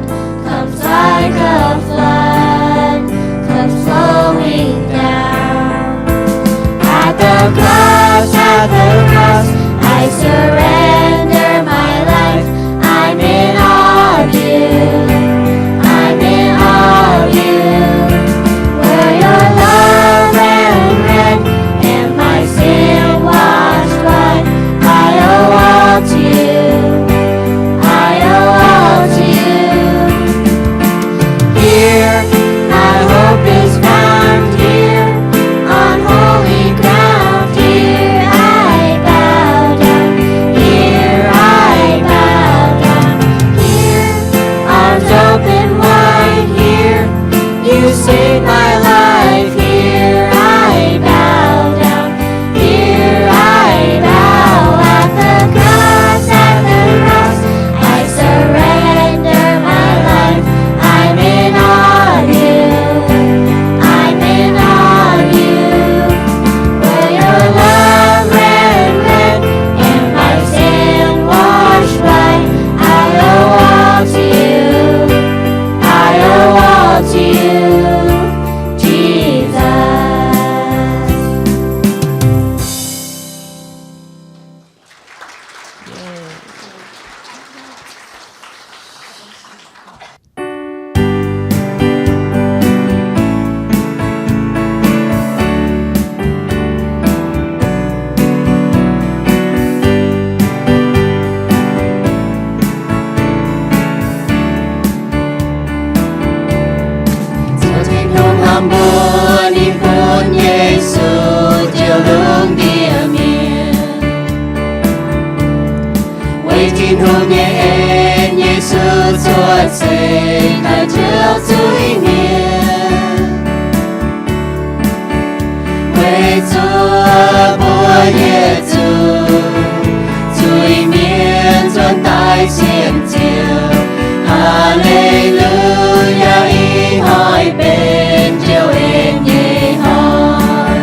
comes like a flood, comes flowing down. At the cross, at the cross, I surrender my life. I'm in awe of you. I'm in awe of you. Where your love ran red and my sin washed white, I owe all to you. I owe all to you. Here my hope is found, here on holy ground. Here I bow down, here I bow down. Here, arms open wide, here you save my life. Here I bow down, here I bow. At the cross, at the cross, I surrender my life. I'm in awe of you. I'm in awe of you. Where your love ran red and my sin washed white, I owe all to you. I owe all to you, Jesus. Ziouv Tin-Hungh hnamv mbuo, ninh bun Yesu njoux lungh ndiev mienh. Weic Tin-Hungh nyei en, Yesu cuotv seix daaih njoux zuiz-mienh. Weic zuoqv mbuo yietc zungv zuiz-mienh nzuonx daaih sienx Ziouv. Haa^le^lu^yaa, ih hnoi benx Ziouv en nyei hnoi.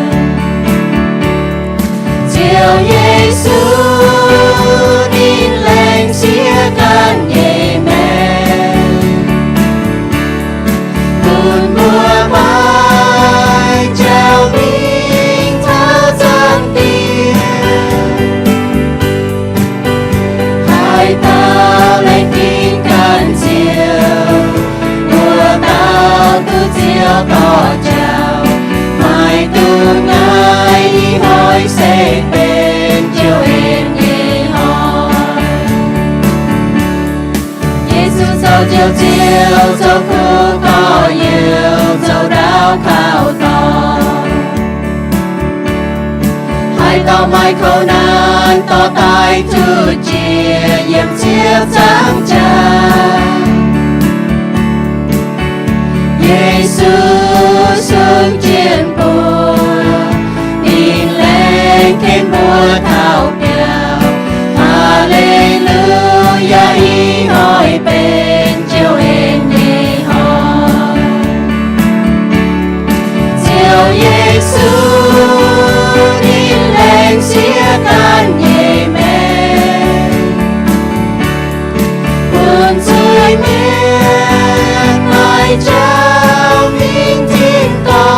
Ziouv Yesu ninh laengz sieqv ganh nyei maengc, bun mbuo maiv jauv mingh taux zaangc Diex, haaix dauh laengz fim ganh Ziouv, wuov dauh duqv Ziouv dorh jauv. Maiv dungx naaiv, ih hnoi se benx Ziouv en nyei hnoi. Yesu zoux Njoux Ziouv, zoux kuv gorx-youz, zoux ndaauv kaux dorngx. Haaix dauh maaih kouv naanc dorh daaih zuqc jiex yiem Ziouv zaangc jaax. Yesu sun jienv mbuo, ninh laengz ken mbuo taux biauv. Haa^le^lu^yaa, ih hnoi benx Ziouv en nyei hnoi. Ziouv Yesu ninh laengz sieqv ganh nyei maengc, bun zuiz-mienh maiv jauv mingh tin-dorngh.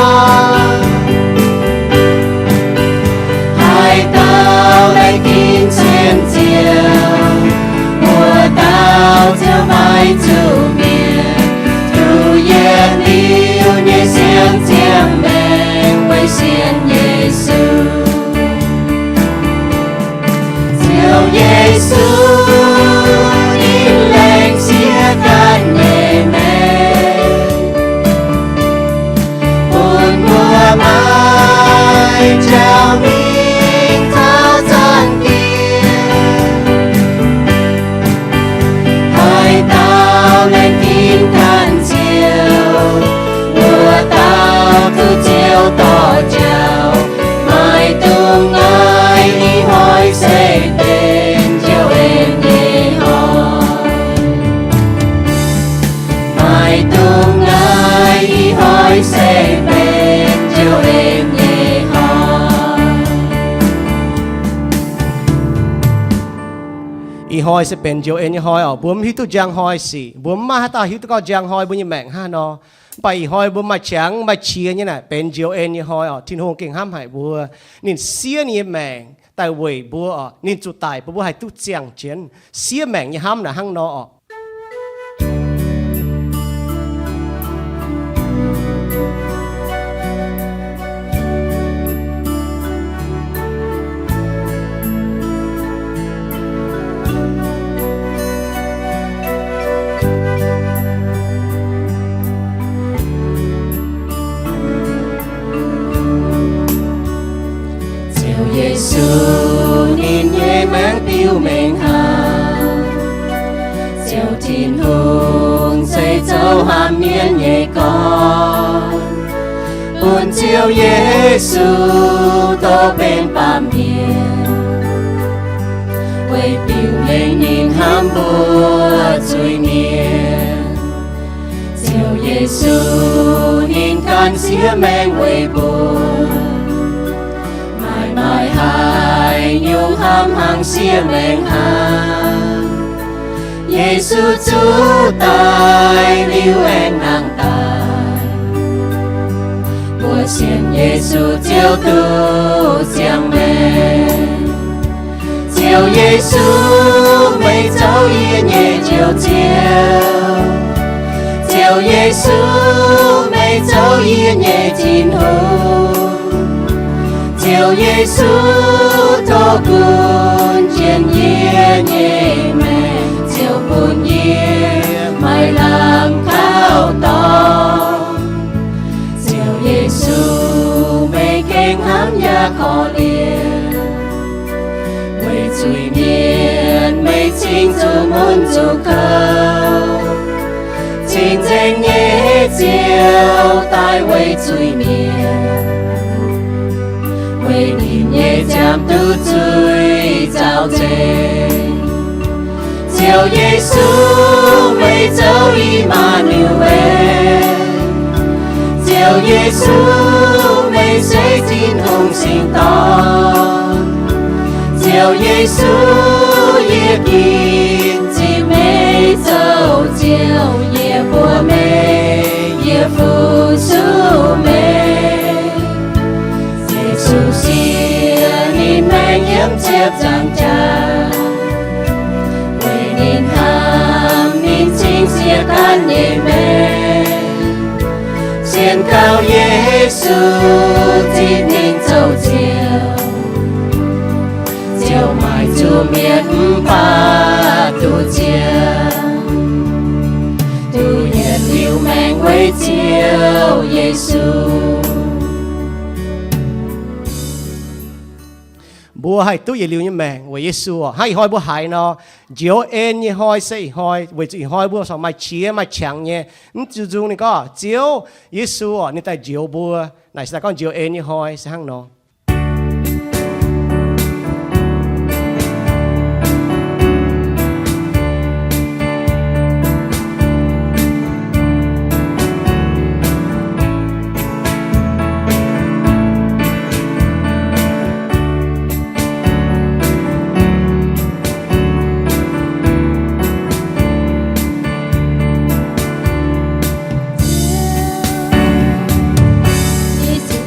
Hnoi se benx njoux en nyei hnoi oc. Mbuo mv hiuv duqv njang hnoi sic, mbuo mv maaih haaix dauh hiuv duqv gorngv njang hnoi mbuo nyei maengc hnangv haaix nor. Mv baac ih hnoi mbuo maaih qangx maaih qiex nyei naaic benx njoux en nyei hnoi oc. Tin-Hungh gengh hnamv haic mbuo. Ninh siev ninh nyei maengc daaih weic mbuo oc. Ninh zuqc daic bun mbuo haih duqv ziangh jienv. Siev maengc nyei hnamv naaic hnangv nor oc. Ziouv Yesu ninh nyei maengc biux mengh hnangv. Ziouv Tin-Hungh se zoux haamv mienh nyei gorn, bun Ziouv Yesu dorh benx baamh mienh, weic biux mengh ninh hnamv mbuo zuiz-mienh. Ziouv Yesu ninh ganh siev maengc weic mbuo. Maaih, maaih haaix nyungc hnamv hnaangx siev maengc hnangv? Yesu zuqc daic liuz aengx nangh daaih, mbuo sienx Yesu Ziouv duqv ziangh maengc. Ziouv Yesu, meih zoux yie nyei Njoux Ziouv. Ziouv Yesu, meih zoux yie nyei Tin-Hungh. Ziouv Yesu, tov gunv jienv yie nyei maengc, Ziouv, bun yie maaih lamh kauv dorngx. Ziouv Yesu, meih gengh hnamv yaac korv-lienh. Weic zuiz-mienh meih cingx zuqc mun zuqc kouv. Cing-Nzengc nyei Ziouv daaih weic zuiz-mienh, weic ninh nyei ziangh duqv zuiz zaux nzengc. Ziouv Yesu, meih zoux I^maa^nu^en. Ziouv Yesu, meih se Tin-Hungh singx dorn. Ziouv Yesu, yie ginv zipv meih zoux Ziouv, yie mbuox meih, yie fu-sux meih. Yesu siev ninh maengc yiem ziepc nzaangc jaax, weic ninh hnamv ninh cingx siev ganh nyei maengc. Sienx kaux Yesu, zipv ninh zoux Ziouv, Ziouv maaic zuqc mienh mv baac duqv ziangh, duqv yietc liuz maengc weic Ziouv Yesu. Mbuo haih duqv yietc liuz nyei maengc weic Yesu oc. Hnangv ih hnoi mbuo haiz nor, njoux en nyei hnoi se ih hnoi, weic zuqc ih hnoi mbuo corc maaih qiex maaih qangx nyei. Mv zuqc nzung ninh gorngv Ziouv Yesu oc, ninh daaih njoux mbuo. Naaic se daaih gorngv njoux en nyei hnoi se hnangv nor.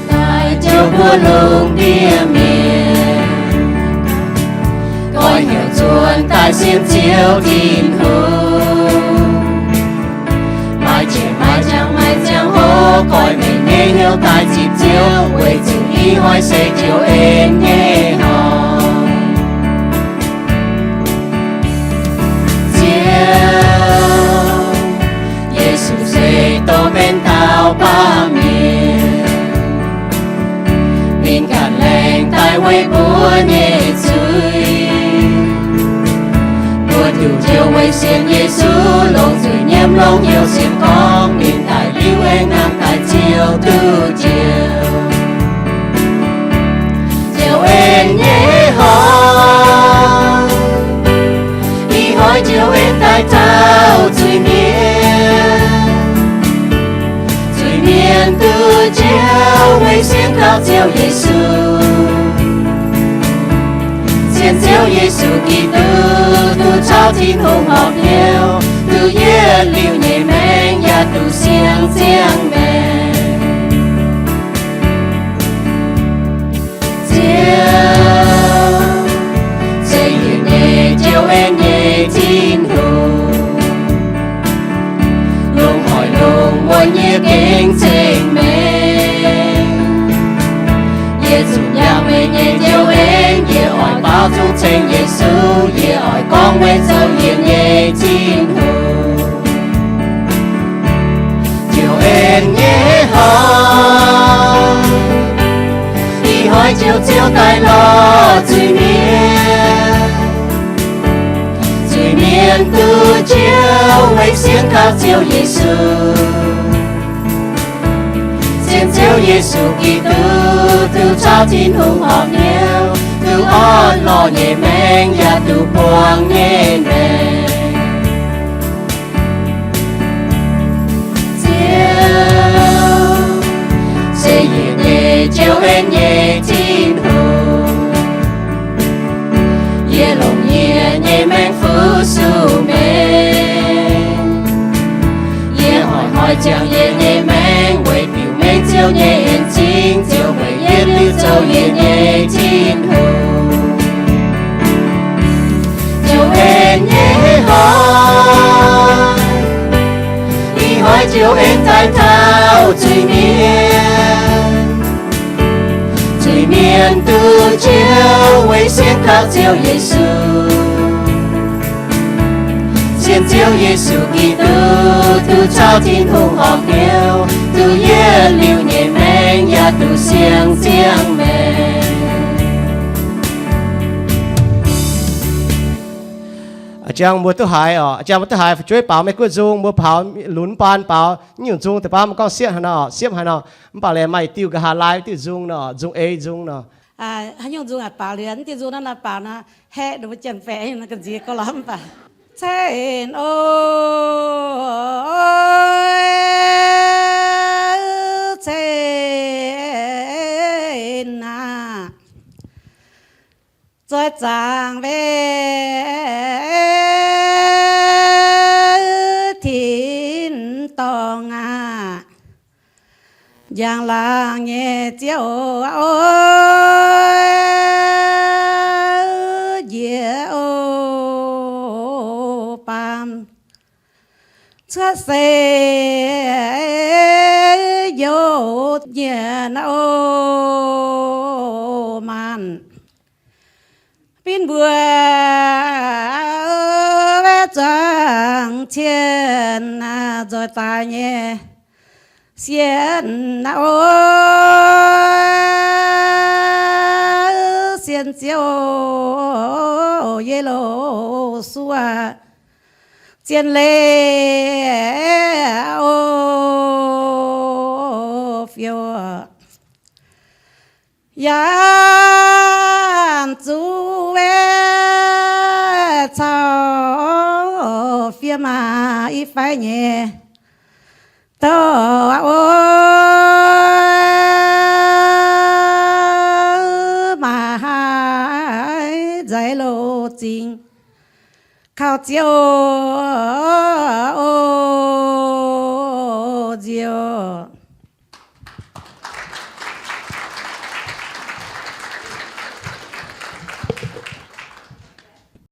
Daaih jouh mbuo lungh ndiev mienh, goiv hnyouv nzuonx daaih sienx Ziouv Tin-Hungh. Maaih qiex maaih qangx maaih ziangh hoc goiv mengh nyei hnyouv daaih zipv Ziouv, weic zuqc ih hnoi se njoux en nyei hnoi. Ziouv Yesu se dorh benx dauh baamh mienh, ninh ganh laengz daaih weic mbuo nyei zuiz. Mbuo duqv Ziouv weic sienx Yesu longc zuiz nyiemv longc hnyouv sienx gorngv ninh daic liuz aengx nangh daaih Ziouv duqv njoux. Njoux en nyei hnoi, ih hnoi njoux en daaih taux zuiz-mienh. Zuiz-mienh duqv njoux weic sienx kaux Ziouv Yesu. Ziouv Yesu Giduc, duqv caux Tin-Hungh horpc hnyouv, duqv yietc liuz nyei maengc yaac duqv siang ziangh maengc. Ziouv, se yietc nyei jouv en nyei Tin-Hungh, longc hoic longc muonc nyei gengh ceng-mengh. Yie zuqc nyaanh meih nyei jouv en, yie oix baaux nzung ceng Yesu, yie oix gorngv meih zoux yie nyei Tin-Hungh. Jouv en nyei hnoi, ih hnoi jouv Ziouv daaih lorz zuiz-mienh. Zuiz-mienh duqv Ziouv weic sienx kaux Ziouv Yesu. Sienx Ziouv Yesu Giduc, duqv caux Tin-Hungh horpc hnyouv, duqv orn-lorqc nyei maengc yaac duqv buangh nyei maengc. Ziouv, se yietc nyei jouv en nyei Tin-Hungh. Yie longc yie nyei maengc fu-sux meih. Yie hoic hoic ziangx yie nyei maengc weic biux mengh Ziouv nyei en-zingh, Ziouv weic yietc liuz zoux yie nyei Tin-Hungh. Jouv en nyei hnoi, ih hnoi jouv en daaih taux zuiz-mienh. Zuiz-mienh duqv Ziouv weic sienx kaux Ziouv Yesu. Sienx Ziouv Yesu Giduc, duqv caux Tin-Hungh horpc hnyouv, duqv yietc liuz nyei maengc yaac duqv siang ziangh maengc. A'jang mbuo duqv haiz oc, a'jang mbuo duqv haiz fu'jueiv baaux Meiv Guoqv nzung, mbuo baaux lunx baan baaux nyungc nzung deix baav mbuo gorngv siepv haaix nor, siepv haaix nor, mv baac laaix maaih diuh nqa'haav laai diuh nzung nor, nzung ei nzung nor. Haaix nyungc nzung aqc baaux liuz, mv diuh nzung naaiv nor baaux nor, haeqv ninh mbuo janx-baeqc nyungc naaiv ga'nziex gorngv lorz mv baac. Cen o, cen aac, zoih zaangc weic tin-dorngh aac. Njang laangc nyei Ziouv o, njiec o baamh cuotv seix njoux nyienx o maanc. Binv mbuo zuangx cien nzoih daaih nyei sienx o, sienx Ziouv Ye^lo^su zien leiz o, fiou yaac zuqc weic caux fiev maac i fai nyei douc o, maaih haaix nzaiv loz-zingh kaux Ziouv